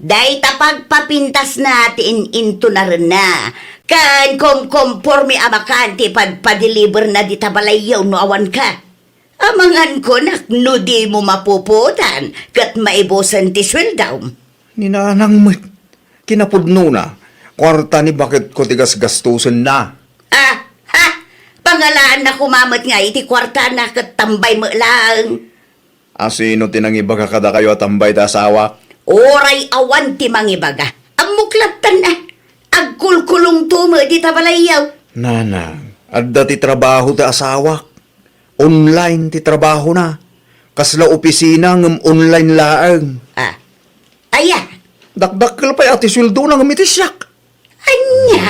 Dayta pagpapintasna ti in-intonarenna. Ken kumkumporme a makan ti ipadpadeliverna dita balayyo no awanka. Amangan kunak no dimo mapupuotan ket maibusen ti sueldom. Ni nanang met, kinapudnona, kuarta ni baketko ti gasgastosenna. Ah, ha? Pangalaanna koma met nga iti kuartana ket tambay met laeng. A, sino ti nangibaga kadakayo a tambay ti asawak? Uray awan ti mangibaga. Ammok lattan a. Agkulkulongto met dita balayyo. Nanang, adda ti trabaho ti asawak. Online ti trabahona. Kasla opisina ngem online laeng. Ah. Aya? Dakdakkel pay a ti sueldona ngem iti siak. Ania?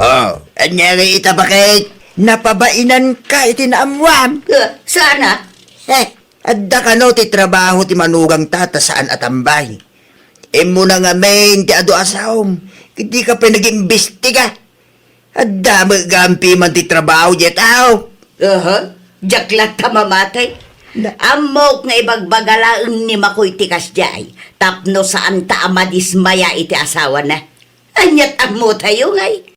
Oh, ania nga ita, baket? Napabainanka iti naammuam? Ah, saan a? Eh, adda kano ti trabaho ti manugangta ta saan a tambay. Immuna ngamin ti adu a saom, ket dika pay nag-imbestiga. Adda met gapu man ti trabaho diay tao. Aha, diak latta mamati. Na- Ammok nga ibagbaga laeng ni Makoy ti kasdiay, tapno saanta a madismaya iti asawana. Ania't ammotayo, ngay?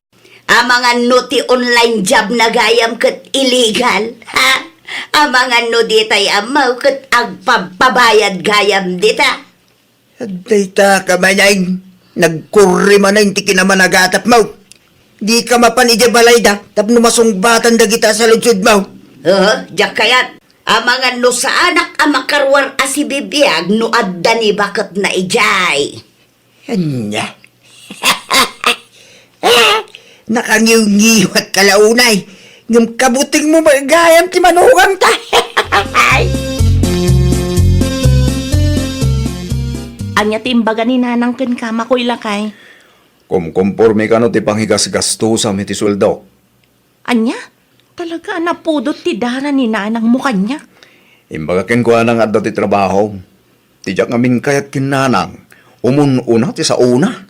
Amangan no ti online job na gayam ket illegal, ha? Amangan no ditay ammo ket agpabpabayad gayam dita. Dayta ka manen, nagkurri manen ti kinamanagatapmo. Dika mapan idiay balayda tapno masungbatan dagiti a saludsodmo. Aha, diak kayat. Amangan no saanak a makaruar a sibibiag no adda ni baketna idiay. Ania? Nakangiwngiwat ka la unay, ngem kabutengmo met gayam ti manugangta. Ania ti imbaga ni Nanang kenka, Makoy, lakay? Kumkomporme kano ti pangigasgastusam iti sueldok. Ania? Talaga a napudot ti dara ni Nanangmo kaniak? Imbagak kenkuana nga adda ti trabaho. Ti diak ngamin kayat ken Nanang, umun-una ti saona.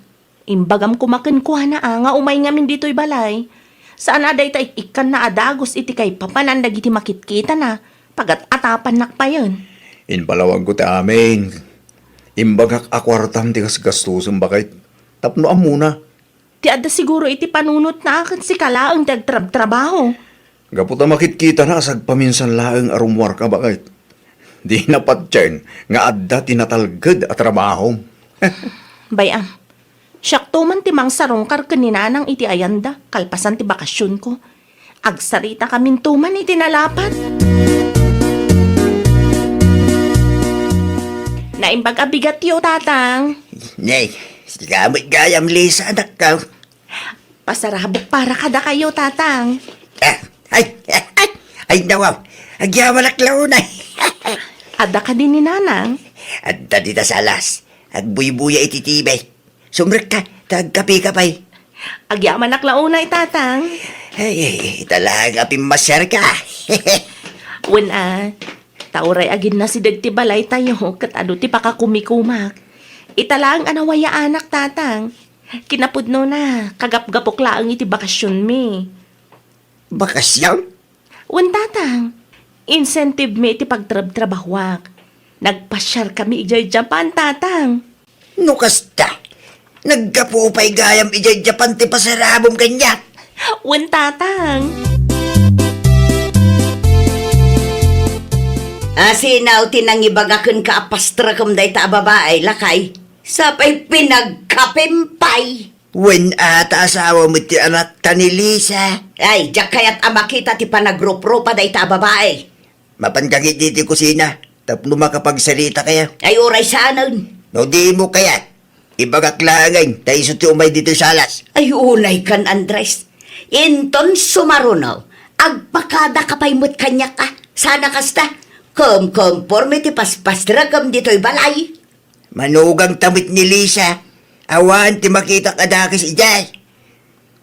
Imbagam koma kenkuana a nga umay ngamin ditoy balay. Saan a dayta ik-ikkanna a dagus iti kaipapanan dagiti makitkitana, pagat-atapannak payen. Impalawagko ti amin. Imbagak a kuartam ti gasgastusem, baket, tapno ammona. Ti adda siguro iti panunotna a ket sika laeng ti agtrabtrabaho. Gapu ta makitkitana a sagpaminsan laeng a rummuarka, baket. Dina patien nga adda ti natalged a trabahom. Bay-am, siakto man ti mangsarungkar ken ni Nanang iti ayanda kalpasan ti bakasionko. Agsarita kaminto man iti nalapat. Naimbag a bigatyo, Tatang. Nay, salamat gayam, Lisa, anakko. Pasarabok para kadakayo, Tatang. Ah, ay, ay, ay, ay, nawaw. Agyamanak la unay. Adda kadi ni Nanang? Adda dita salas. Agbuybuya iti T V. Sumrekka, ta agkapeka pay. Agyamanak la unay, Tatang. Ay, ay, ita laeng a pimmasiarka. Wen a, ta uray aginnasideg ti balaytayo, ket adu ti pakakumikumak. Ita laeng a nawayaanak, Tatang. Kinapudnona, kagapgapok laeng iti bakasionmi. Bakasion? Wen, Tatang. Incentive mi iti pagtrabtrabahuak. Nagpasiarkami idiay Japan, Tatang. No kasta, naggapu pay gayam idiay Japan ti pasarabom kaniak. Wen, Tatang. Asinaw ti nangibaga kenka a pastrekem dayta a babai, lakay? Sapay pinagkapem pay. Wen a ta asawa met ti anakta ni Lisa. Ay, diak kayat a makita ti panagrupropa dayta a babai. Mapan ka ngiti iti kusina tapno makapagsaritakayo. Ay, uray saanen. No dimo kayat, ibagak laengen ta isu ti umay ditoy salas. Ay, unay kan, Andres. Inton sumaruno, agpakadaka pay met kaniak a. Saan a kasta, kumkomporme ti paspastrekem ditoy balay. Manugangta met ni Lisa. Awan ti makitak a dakes idiay.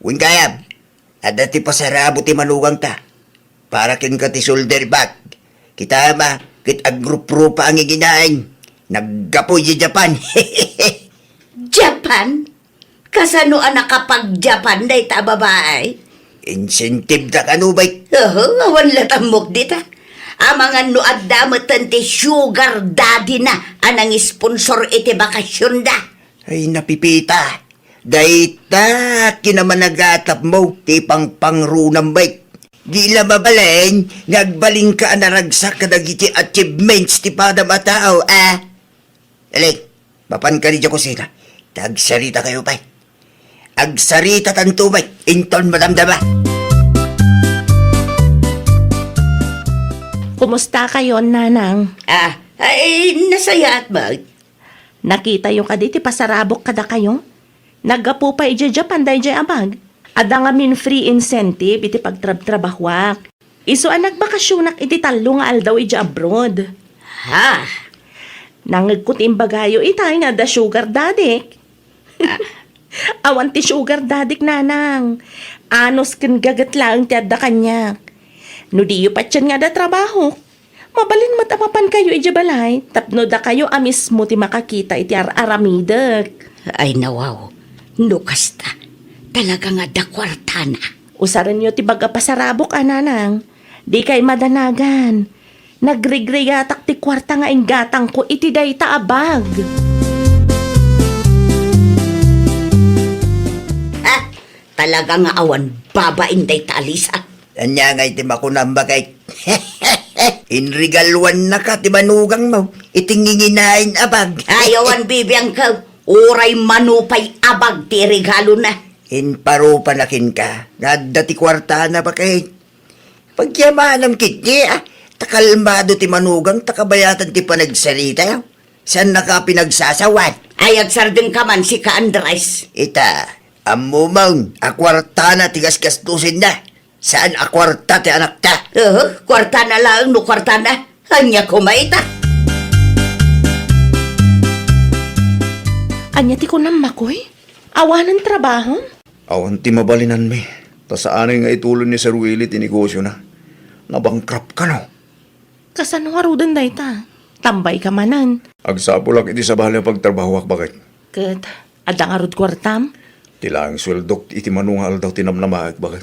Wen gayam, adda ti pasarabo ti manugangta. Para kenka ti shoulder bag. Kitam a, ket agrupropa a ngiginaen. Naggapu idiay Japan. Japan? Kasano a nakapag-Japan dayta a babai? Incentive da kano, bay? Oho, awan la tammok dita. Amangan no adda metten ti sugar daddy na a nangisponsor iti bakasionda. Ay, napipita. Dayta kinamanagatapmo ti pangpangrunam, bay. Di la mabalin nga agbalinka a naragsak kadagiti achievements ti padam a tao, a? Aling, mapan ka idiay kusina. Ta agsaritakayo pay. Agsaritatanto met inton madamdama. Kumustakayon, Nanang? Ah, ay, nasayaat met. Nakitayo kadi ti pasarabok kadakayo? Naggapu pay idiay Japan daydiay a bag. Adda ngamin free incentive iti pagtrabtrabahuak. Isu a nagbakasionak iti tallo nga aldaw idiay abroad. Ha? Nangegko ti imbagayo itay nga adda sugar daddy. Awan ti sugar daddy, nanang. Anus ken gaget laeng ti adda kaniak. No diyo patien nga adda trabaho, mabalin met a mapankayo idiay balay tapno dakayo a mismo ti makakita iti ar-aramidek. Ay, nawaw. No kasta, talaga nga adda kuartana. Usarenyo ti bag a pasarabok a, nanang. Dikay madanagan. Nagrigrigatak ti kuarta nga inggatangko iti dayta a bag. Ah, talaga nga awan babain dayta a Lisa. Ania ngay ti makunam, baket? Inregaluannaka ti manugangmo iti nginginaen a bag. Ay, awan bibiangko. Uray mano pay a bag ti iregalona. Imparupa na kenka nga adda ti kuartana, baket. Pagyamanam ketdi, ah. Ta kalmado ti manugang ta kabayatan ti panagsarita. Saannaka a pinagsasawan. Ay, agsardengka man, sika, Andres. Ita, ammomon a kuartana ti gasgastosenna. Saan a kuarta ti anakta. Uhu, kuartana laeng no kuartana. Ania koma ita? Ania ti kunam, Makoy? Awanen trabaho? Awan ti mabalinanmi. Ta saanen nga ituloy ni Sir Willie ti negosiona. Nabankrupt kano. Kasano ngaruden dayta? Tambayka manen. Agsapulak iti sabali a pagtrabahoak, baket. Ket adda ngarud kuartam? Ti laeng sueldok iti mano nga aldaw ti namnamaek, baket.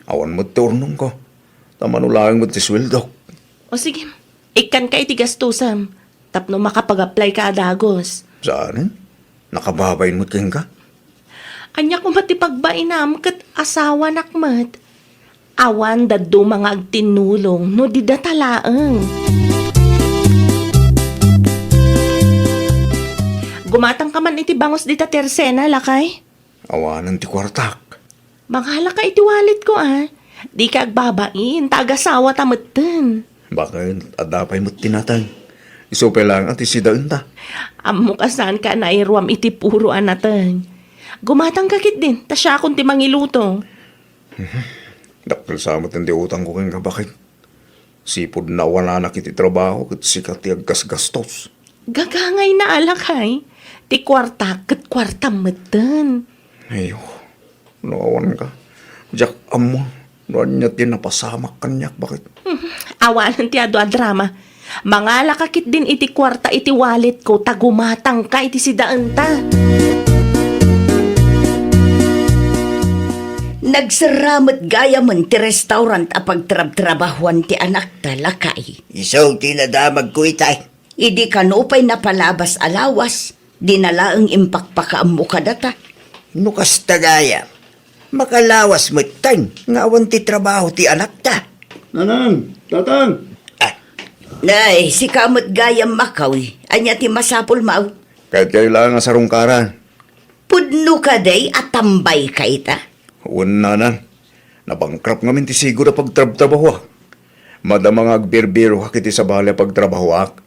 Awan met ti urnongko. Ta mano laeng met ti sueldok. O sige, ikkanka iti gastosem tapno makapag-apply ka a dagus. Saan? Nakababain met kenka? Ania koma ti pagbainam ket asawanak met? Awan dadduma nga agtinnulong no di data laeng. Gumatangka man iti bangus dita tersena, lakay? Awanen ti kuartak. Mangalaka iti walletko, a. Dika agbabain, ta agasawata metten. Baket, adda pay met ti nateng. Isu pay laeng a ti sidaenta. Ammoka saanka a nairuam iti puro a nateng. Gumatangka ketdin, ta siakon ti mangiluto. Dakkel sa met ti utangko kenka, baket. Sipud nawananak iti trabaho ket sika ti aggasgastos. Gagangayna a, lakay. Ti kuartak ket kuartam metten. Ayo, no awanka, diak ammo no ania ti napasamak kaniak, baket. Hmm, awanen ti adu a drama. Mangalaka ketdin iti kuarta iti walletko ta gumatangka iti sidaenta. Nagserra met gayamen ti restaurant a pagtrabtrabahuan ti anakta, lakay. Isu ti nadamagko itay. Idi kano pay napalabas a lawas, dina laeng impakpakaammo kadata. No kasta gayam, makalawas metten nga awan ti trabaho ti anakta. Nanang, tatang! Ah. Nay, sika met gayam, Makoy. Ania ti masapulmo? Kayatkayo laeng a sarungkaran. Pudno kadi a tambayka ita? Wen, nanang. Nabankrupt ngamin ti sigud a pagtrabtrabahoak. Madama nga agbirbiroak iti sabali a pagtrabahoak.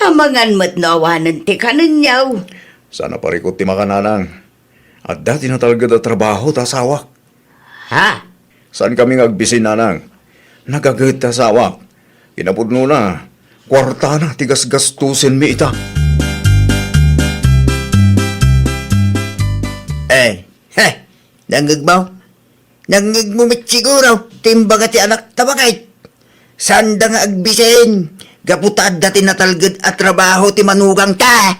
Amangan met no awanen ti kanenyo. Saan a parikut ti makan, nanang. Adda ti natalged a trabaho ta asawak. Ha? Saankami nga agbisin, nanang. Nagaget ti asawak. Kinapudnona, kuartana ti gasgastosenmi ita. Eh, he, nangngegmo? Nangngegmo met siguro ti imbaga ti anakta, baket. Saanda nga agbisin, gapu ta adda ti natalged a trabaho ti manugangta.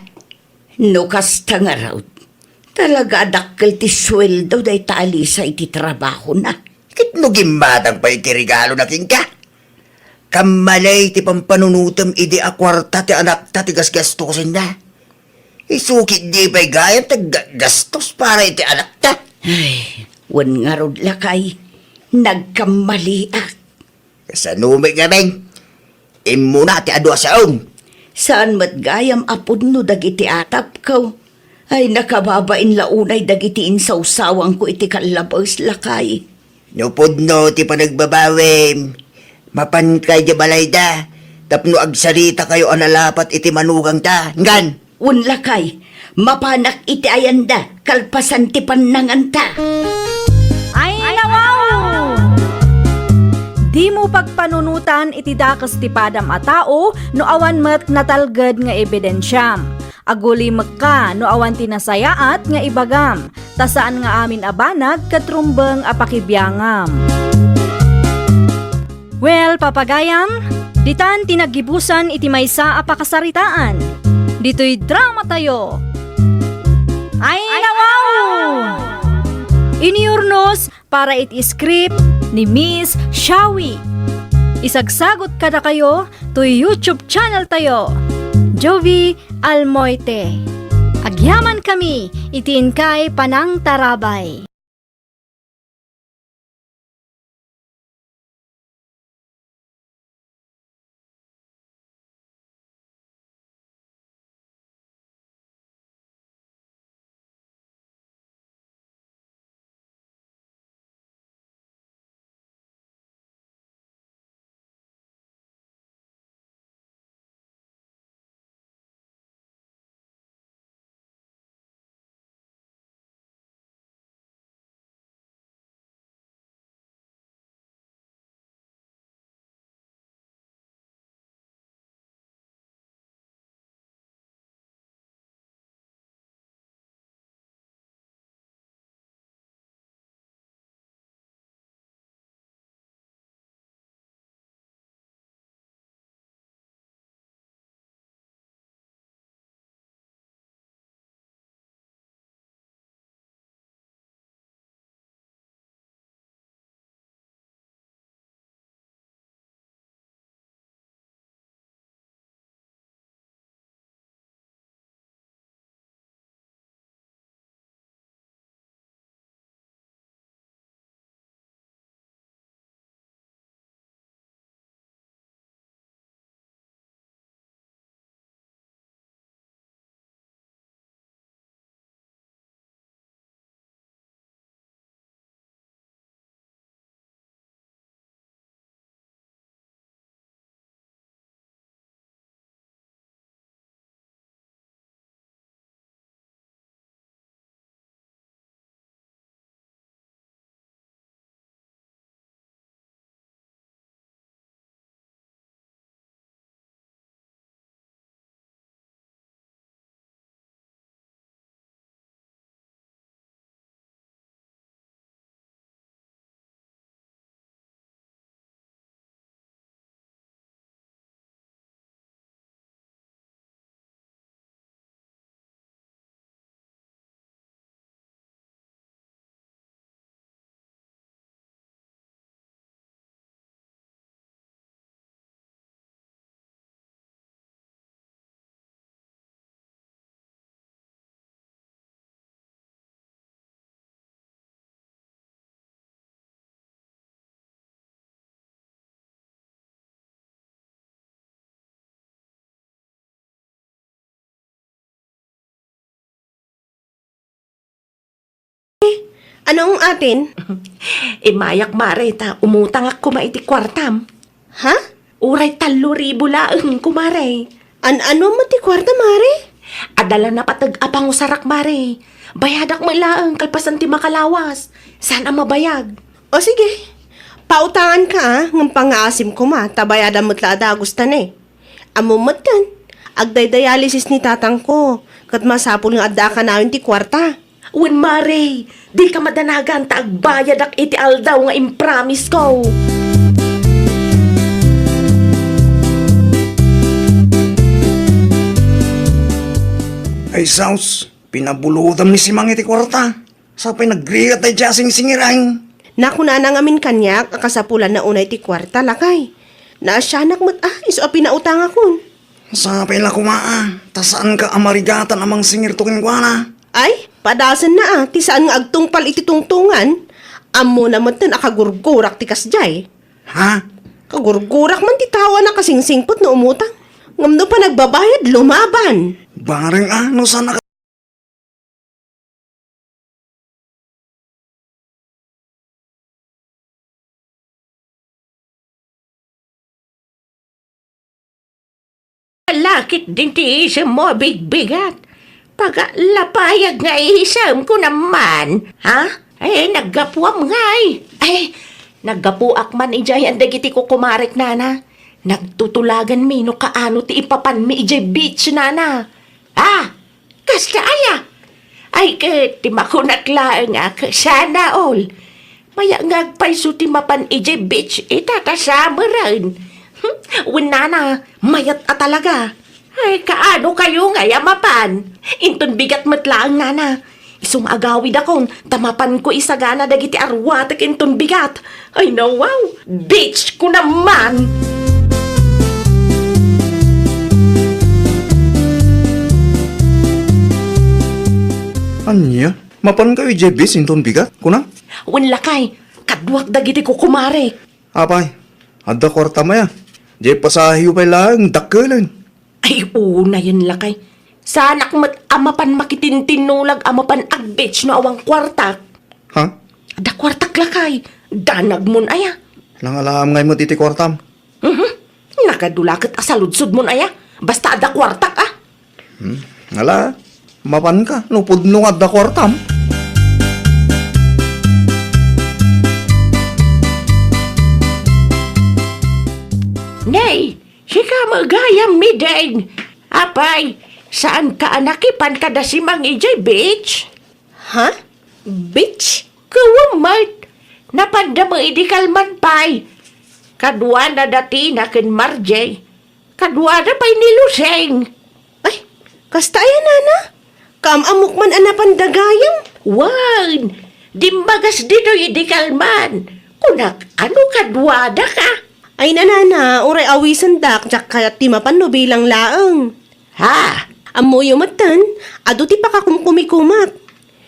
No kasta ngarud, talaga a dakkel ti sueldo dayta a Lisa iti trabahona. Ket no gimmatang pay iti regalona kenka, kammali ti pampanunotem idi a kuarta ti anakta ti gasgastosenna. Isu ketdi pay gayam ti aggastos para iti anakta. Ay, wen ngarud, lakay, nagkammaliak. Kasano met ngamin? Immuna ti adu a saom. Saan met gayam a pudno dagiti atapko. Ay, nakababain la unay dagiti insawsawangko iti kallabes, lakay. No pudno ti panagbabawim, mapanka idiay balayda tapno agsaritakayo a nalapat iti manugangta. Ngem, Wen lakay, mapanak iti ayanda kalpasan ti pannanganta. Ay, nawaw! Dimo pagpanunotan iti dakes ti padam a tao no awan met natalged nga ebidensiam. Agulimekka no awan ti nasayaat nga ibagam, ta saan nga amin a banag ket rumbeng a pakibiangam. Well, papagayam, ditan ti naggibusan iti maysa a pakasaritaan. Ditoy dramatayo. Ay, nawaw! Inyurnos para iti script ni Miss Shawi. Isagsagot kadakayo toy YouTube channel tayo, Jovi Almoite. Agyamankami iti inkay panangtarabay. Anong atin? Imayak, mare, ta umutangak koma iti kuartam. Ha? Uray tallo ribu laeng, kumare. An-ano met ti kuarta, mare? Adda la napateg a pangusarak, mare. Bayadak met laeng kalpasan ti makalawas. Saan a mabayag. O sige, pautangan ka, a, ngem pangngaasim koma, ta bayadam met la a dagus ta ne. Ammom metten, agdaydialysis ni tatangko, ket masapul nga adda a kanayon ti kuarta. Wen, mare, dika madanagan ta agbayadak iti aldaw nga impromise ko. Ay, sus, pinabulodam ni Simang iti kuarta. Sa pay nagrigat daydiay a singsingir, ay. Nakunana ngamin kaniak a kasapulanna unay ti kuarta, lakay. Naasianak met a, isu a pinautangakon. Sa pay la koma a, ta saanka a marigatan a mangsingirto kenkuana. Ay, padasenna a, ti saan nga agtungpal iti tungtongan. Ammona metten a kagurgurak ti kasdiay. Ha? Kagurgurak man ti tao a nakasingsingpet no umutang. Ngem no panagbabayad, lumaban. Bareng a, no saan a Ala, Ket din ti isemmo a bigbigat. Pagalapayag nga isem, kunam man. Ha? Ay, naggapuam ngay. Ay, naggapuak man idiay dagiti kukumarek, nana. Nagtutulaganmi no kaano ti ipapanmi idiay beach, nana. Ha? Kasta aya? Ay, ket ti makunak laeng a, sana all. Mayat nga agpayso ti mapan idiay beach ita ta summer-en. Hmm, wen nana, mayat a talaga. Ay, kaano kayo ngay a mapan? Inton bigat met laeng, nana. Isu nga agawidakon, ta mapanko isagana dagiti arwatek inton bigat. Ay, nawaw! Beach ko naman! Ania? Mapan kayo idiay beach inton bigat, kuna? Wen lakay, kaduak dagiti kukumarek. Apay, adda kuartam aya? Diay pasaheyo pay laeng, dakkelen. Ay, unayen lakay. Saanak met a mapan makitintinnulag a mapan ag-beach no awan kuartak. Ha? Adda kuartak lakay. Danagmon aya. Nangalaam ngay met iti kuartam? Mhm. Nakadula ket a saludsodmon aya. Basta adda kuartak, a. Hmm? Ala, mapanka no pudno nga adda kuartam. Nay, sika met gayam, Mideng. Apay, saanka a nakipan kada Simang idiay beach? Ha? Beach? Kuwem met. Napanda met idi kalman pay. Kaduana da Tina ken Marjay. Kaduada pay ni Luseng. Ay, kasta aya, nana? Kaam-ammok man a napanda gayam? Wen, dimmagas ditoy idi kalman. Kunak, ano kaduadaka? Ay, nanana, uray awisendak, diak kayat ti mapan no bilang laeng. Ha? Ammoyo metten, adu ti pakakumkumikomak.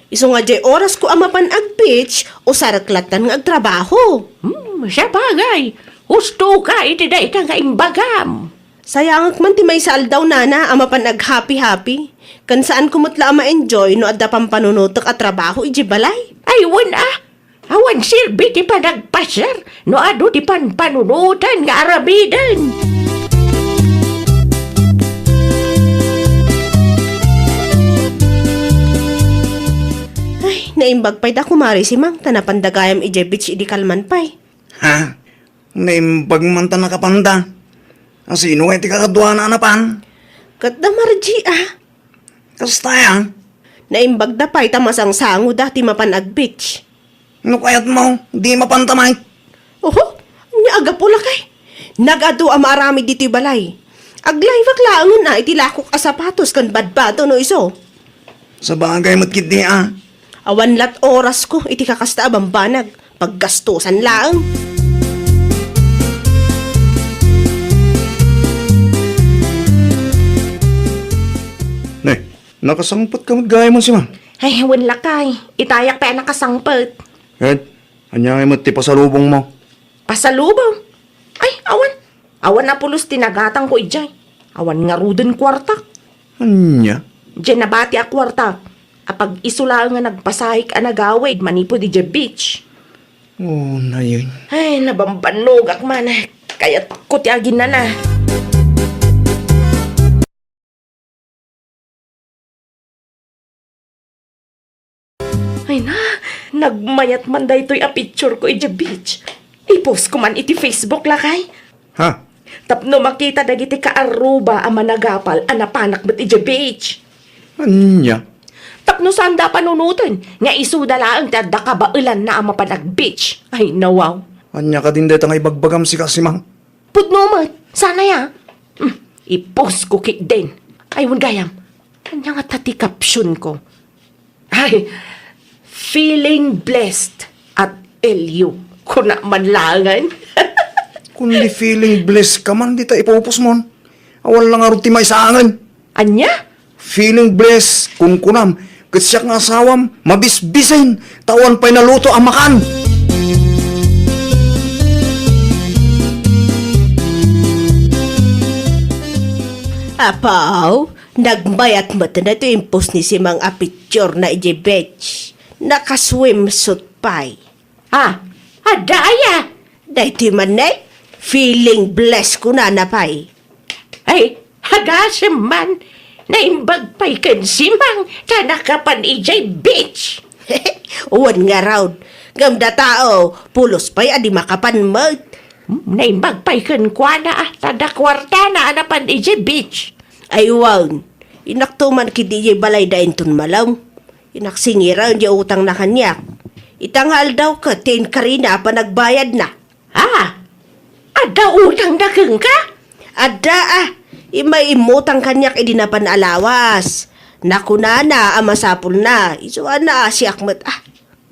Isu nga diay orasko a mapan ag-beach, usarek lattan nga agtrabaho. Hmm, sabagay, husto ka iti dayta nga imbagam. Sayangek man ti maysa aldaw, nana, a mapan aghapi-hapi. Ken saanko met la a ma-enjoy no adda pampanunotek a trabaho idiay balay. Ay, wen a, awan serbi ti panagpasiar no adu ti panpanunotan nga aramiden. Ay, naimbag pay da kumare Simang ta napanda gayam idiay beach idi kalman pay. Ha? Naimbag man ta nakapanda. A, sino ngay ti kakaduana a napan? Ket da Margie, a. Kasta aya? Naimbag da pay ta masangsangoda ti mapan ag-beach. No kayatmo, di mapanta met. Oho, ania a gapu lakay? Nagadu a maaramid ditoy balay. Aglaybak laengen a iti lakok a sapatos ken badbado no isu. Sabagay met ketdi a. Awan lat orasko iti kakasta a bambanag. Paggastosan laeng. Ne, nakasangpetka met gayam, Simang? Ay, wen lakay. Itayak pay a nakasangpet. Ket, ania ngay met ti pasalubongmo? Pasalubong? Ay, awan. Awan a pulos ti nagatangko idiay. Awan ngaruden kuartak. Ania? Diay nabati a kuartak. Apag-isu laeng nga nagpasahek a nagawid manipud idiay beach. Oh, nayon. Ay, nabambannogak man. Kayatko ti aginana. Ay na, nagmayat man daytoy a picture ko idiay beach. I-post ko man iti Facebook, lakay. Ha? Tapno makita dagiti kaarruba a managapal a napanak met idiay beach. Ania? Tapno saanda panunoten nga isuda laeng ti adda kabaelanna a mapan ag-beach. Ay, nawaw. Ania kadin dayta nga ibagbagam, sika, Simang? Pudno met, sana ya. Hmm, i-post ko ketdin. Ay, wen gayam. Ania ngata ti caption ko? Ay, "Feeling blessed at L U." Kuna man laengen. Kun di feeling blessed ka man, dita ipupusmon. Awan la ngarud ti maisaangen. Ania? Feeling blessed, kunkunam, ket siak nga asawam, mabisbisen, ta awan pay naluto a makan. Apaw, nagmayat met daytoy impost ni Simang a picture na idiay beach. Naka-swimsuit pay. Ah, adda aya? Daytoy man ne, feeling blessed kunana pay. Ay, Gasem man, naimbag pay ken Simang ta nakapan idiay beach. Wen ngarud, ngem datao, pulos pay a di makapan met. Naimbag pay kenkuana, ah, ta adda kuartana a napan idiay beach. Ay wen, innakto man ketdi idiay balayda inton malem. Innak singiren diay utangna kaniak. Ita nga aldaw ket ti inkarina a panagbayadna. Ah, adda utangna kenka? Adda, ah. Immay immutang kaniak idi napan a lawas. Nakunana a masapulna. Isu a naasiak met, ah.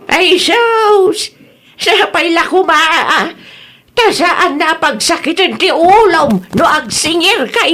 Ay, sus! Sapay la koma, ah. Ta saanna a pagsakiten ti ulom no agsingirka.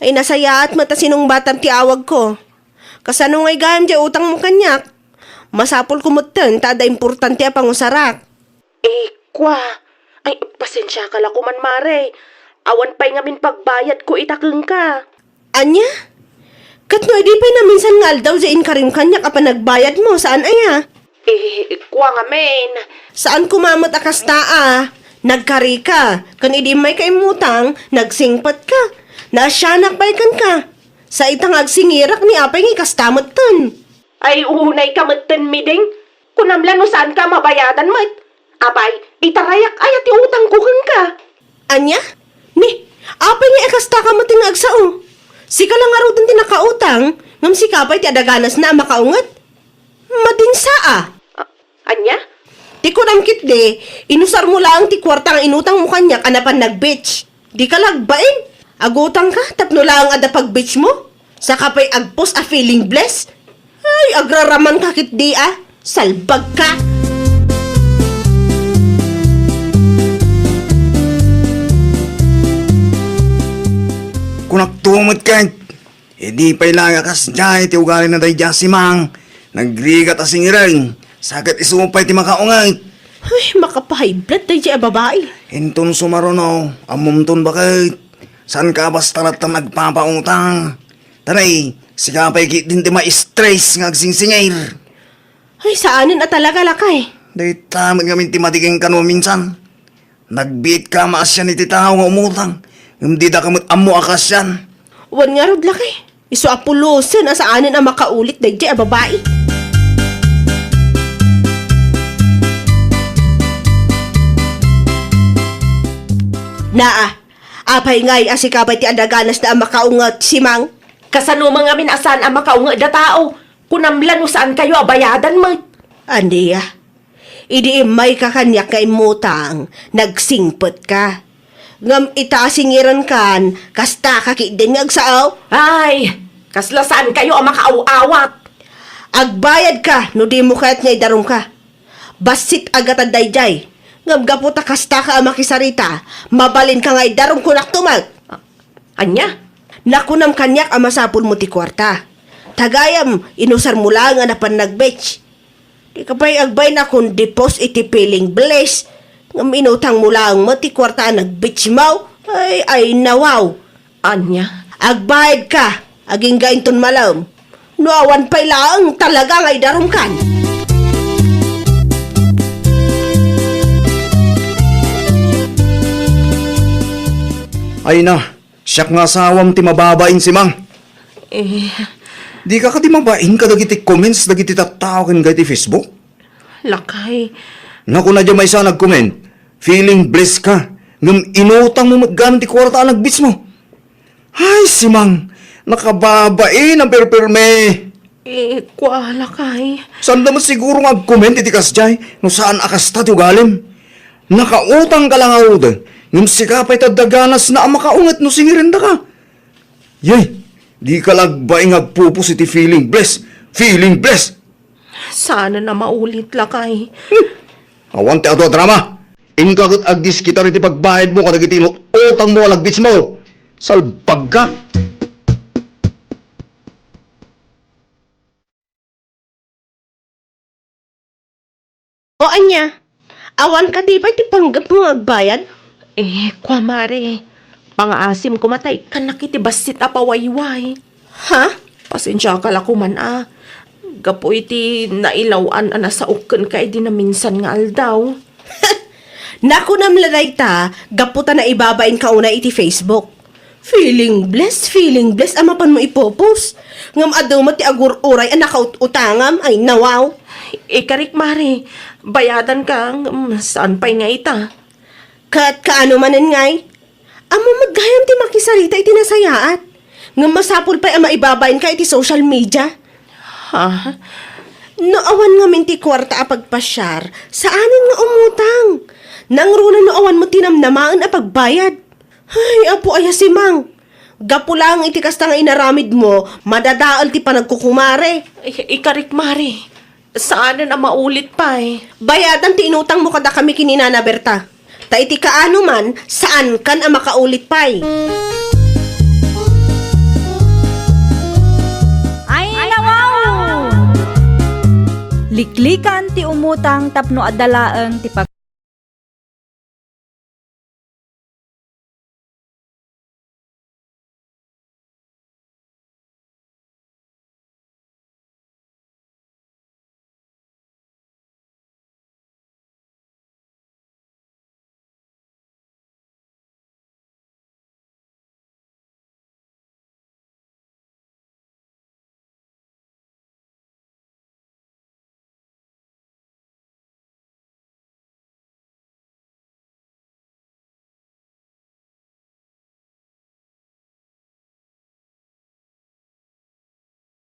Ay, nasayaat met a sinungbatam ti awagko. Kasano ngay gayam diay utangmo kaniak? Masapulko metten ta adda importante a pangusarak. Eh, kua. Ay, pasensiaka la koman, Mare. Awan pay ngamin pagbayadko ita kenka. Ania? Ket no idi pay naminsan nga aldaw diay inkarim kaniak a panagbayadmo, saan aya? Eh, kua ngamin. Saan koma met a kasta a. Nagkarika, ken idi immayka immutang, nagsingpetka. Naasianak pay kenka. Sa ita nga agsingirak ni apay nga kasta metten. Ay, unayka metten, Miding. Kunam la no saanka a mabayadan met. Apay, itarayak aya ti utangko kenka? Ania? Ni, apay nga ikastaka met nga agsao? Sika la ngaruden ti nakautang, ngem sika pay ti adda ganasna a makaunget? Madinsaa. A-, ania? Ti kunam ketdi, inusarmo laeng ti kuarta nga inutangmo kaniak a napan nag-beach. Dika la agbain. Agutangka tapno laeng adda pag-beachmo? Saka pay agpos a feeling blessed? Ay, agraramanka ketdi a. Salbagka. Kunakto met ket, idi pay la nga kasdiay ti ugalina daydi a Simang, nagrigat a singiren, sa ket isu pay ti makaunget. Ay, makapa-high blood daydi a babai. Inton sumaruno, ammomton baket. Saanka a basta latta nga agpapautang. Tanay, sika pay ketdin ti ma-stress nga agsingsingir. Ay, saanen a talaga, lakay. Dayta met ngamin ti madi kenka no minsan. Nagbiitka a maasian iti tao nga umutang, ngem didaka met ammo a kaasian. Wen ngarud, lakay. Isu a pulosen a saanen a makaulit daydiay a babai. Naa, apay ngay a sika pay ti adda ganasna a makaunget, Simang? Kasano man ngamin a saan a makaunget da tao? Kunam la no saankayo a bayadan met. Ania? Idi immayka kaniak nga immutang, nagsingpetka. Ngem ita a singirenkan, kasta ka ketdin nga agsao? Ay, kasla saankayo a makaaw-awat. Agbayadka no dimo kayat nga idarumka. Bassit a gatad daydiay. Ngem gapu ta kastaka a makisarita, mabalinka nga idarumko naktumek. Ania? Nakunam kaniak a masapulmo ti kuarta. Ta gayam, inusarmo laeng a napan nag-beach. Dika pay agbain a kun-depose iti feeling blessed, ngem inutangmo laeng met ti kuarta a nag-beachmo. Ay, ay, nawaw. Ania? Agbayadka, agingga inton malem. No awan pay laeng talaga nga idarumkan. Ay na, siak nga asawam ti mababain, Simang. Eh. Dika kadi mabain kadagiti comments dagiti tattao ken iti Facebook? Lakay. Nakuna diay maysa a nag-comment, "Feeling blessed ka, ngem inutangmo met gayam ti kuarta a nag-beachmo." Ay, Simang, nakababain a pirpirme. Eh, kua, lakay. Saanda met siguro nga ag-comment iti kasdiay no saan a kasta ti ugalim. Nakautangka la ngarud, ngem sika pay ti adda ganasna a makaunget no singirendaka. Yay, dika la agbain nga agpupos iti feeling blessed. Feeling blessed! Saanen a maulit, lakay. Hmm. Awan ti adu a drama. Inka ket agdiskitar iti pagbayadmo kadagiti inut-, utangmo a nag-beachmo. Salbagka. O ania? Awan kadi pay ti panggepmo nga agbayad? Eh, kua, mare. Pangaasim koma ta ikkannak iti bassit a pawayway. Ha? Pasensiaka la koman a. Gapu iti nailaw-an a nasaok kenka idi naminsan nga aldaw. Nakunam la dayta, gapu ta naibabainka unay iti Facebook. Feeling blessed, feeling blessed a mapanmo ipupos. Ngem adu met ti agur-uray a nakaut-utangam, ay nawaw. Ikarik, mare, bayadanka, ngem saan pay nga ita? Ket kaano manen ngay? Ammom met gayam ti makisarita iti nasayaat. Ngem masapul pay a maibabainka iti social media. Ha? No awan ngamin ti kuarta a pagpasiar, saanen nga umutang. Nangruna no awan met ti namnamaen a pagbayad. Ay, Apo, aya, Simang. Gapu laeng iti kasta nga inaramidmo, madadael ti panagkukumare. Ay, ikarik, mare. Saanen a maulit pay. Bayadan ti inutangmo kadakami ken ni Nana Berta. Ta iti kaano man, saankan a makaulit pay. Ay, nawaw! Liklikan ti umutang tapno adda laeng ti pag-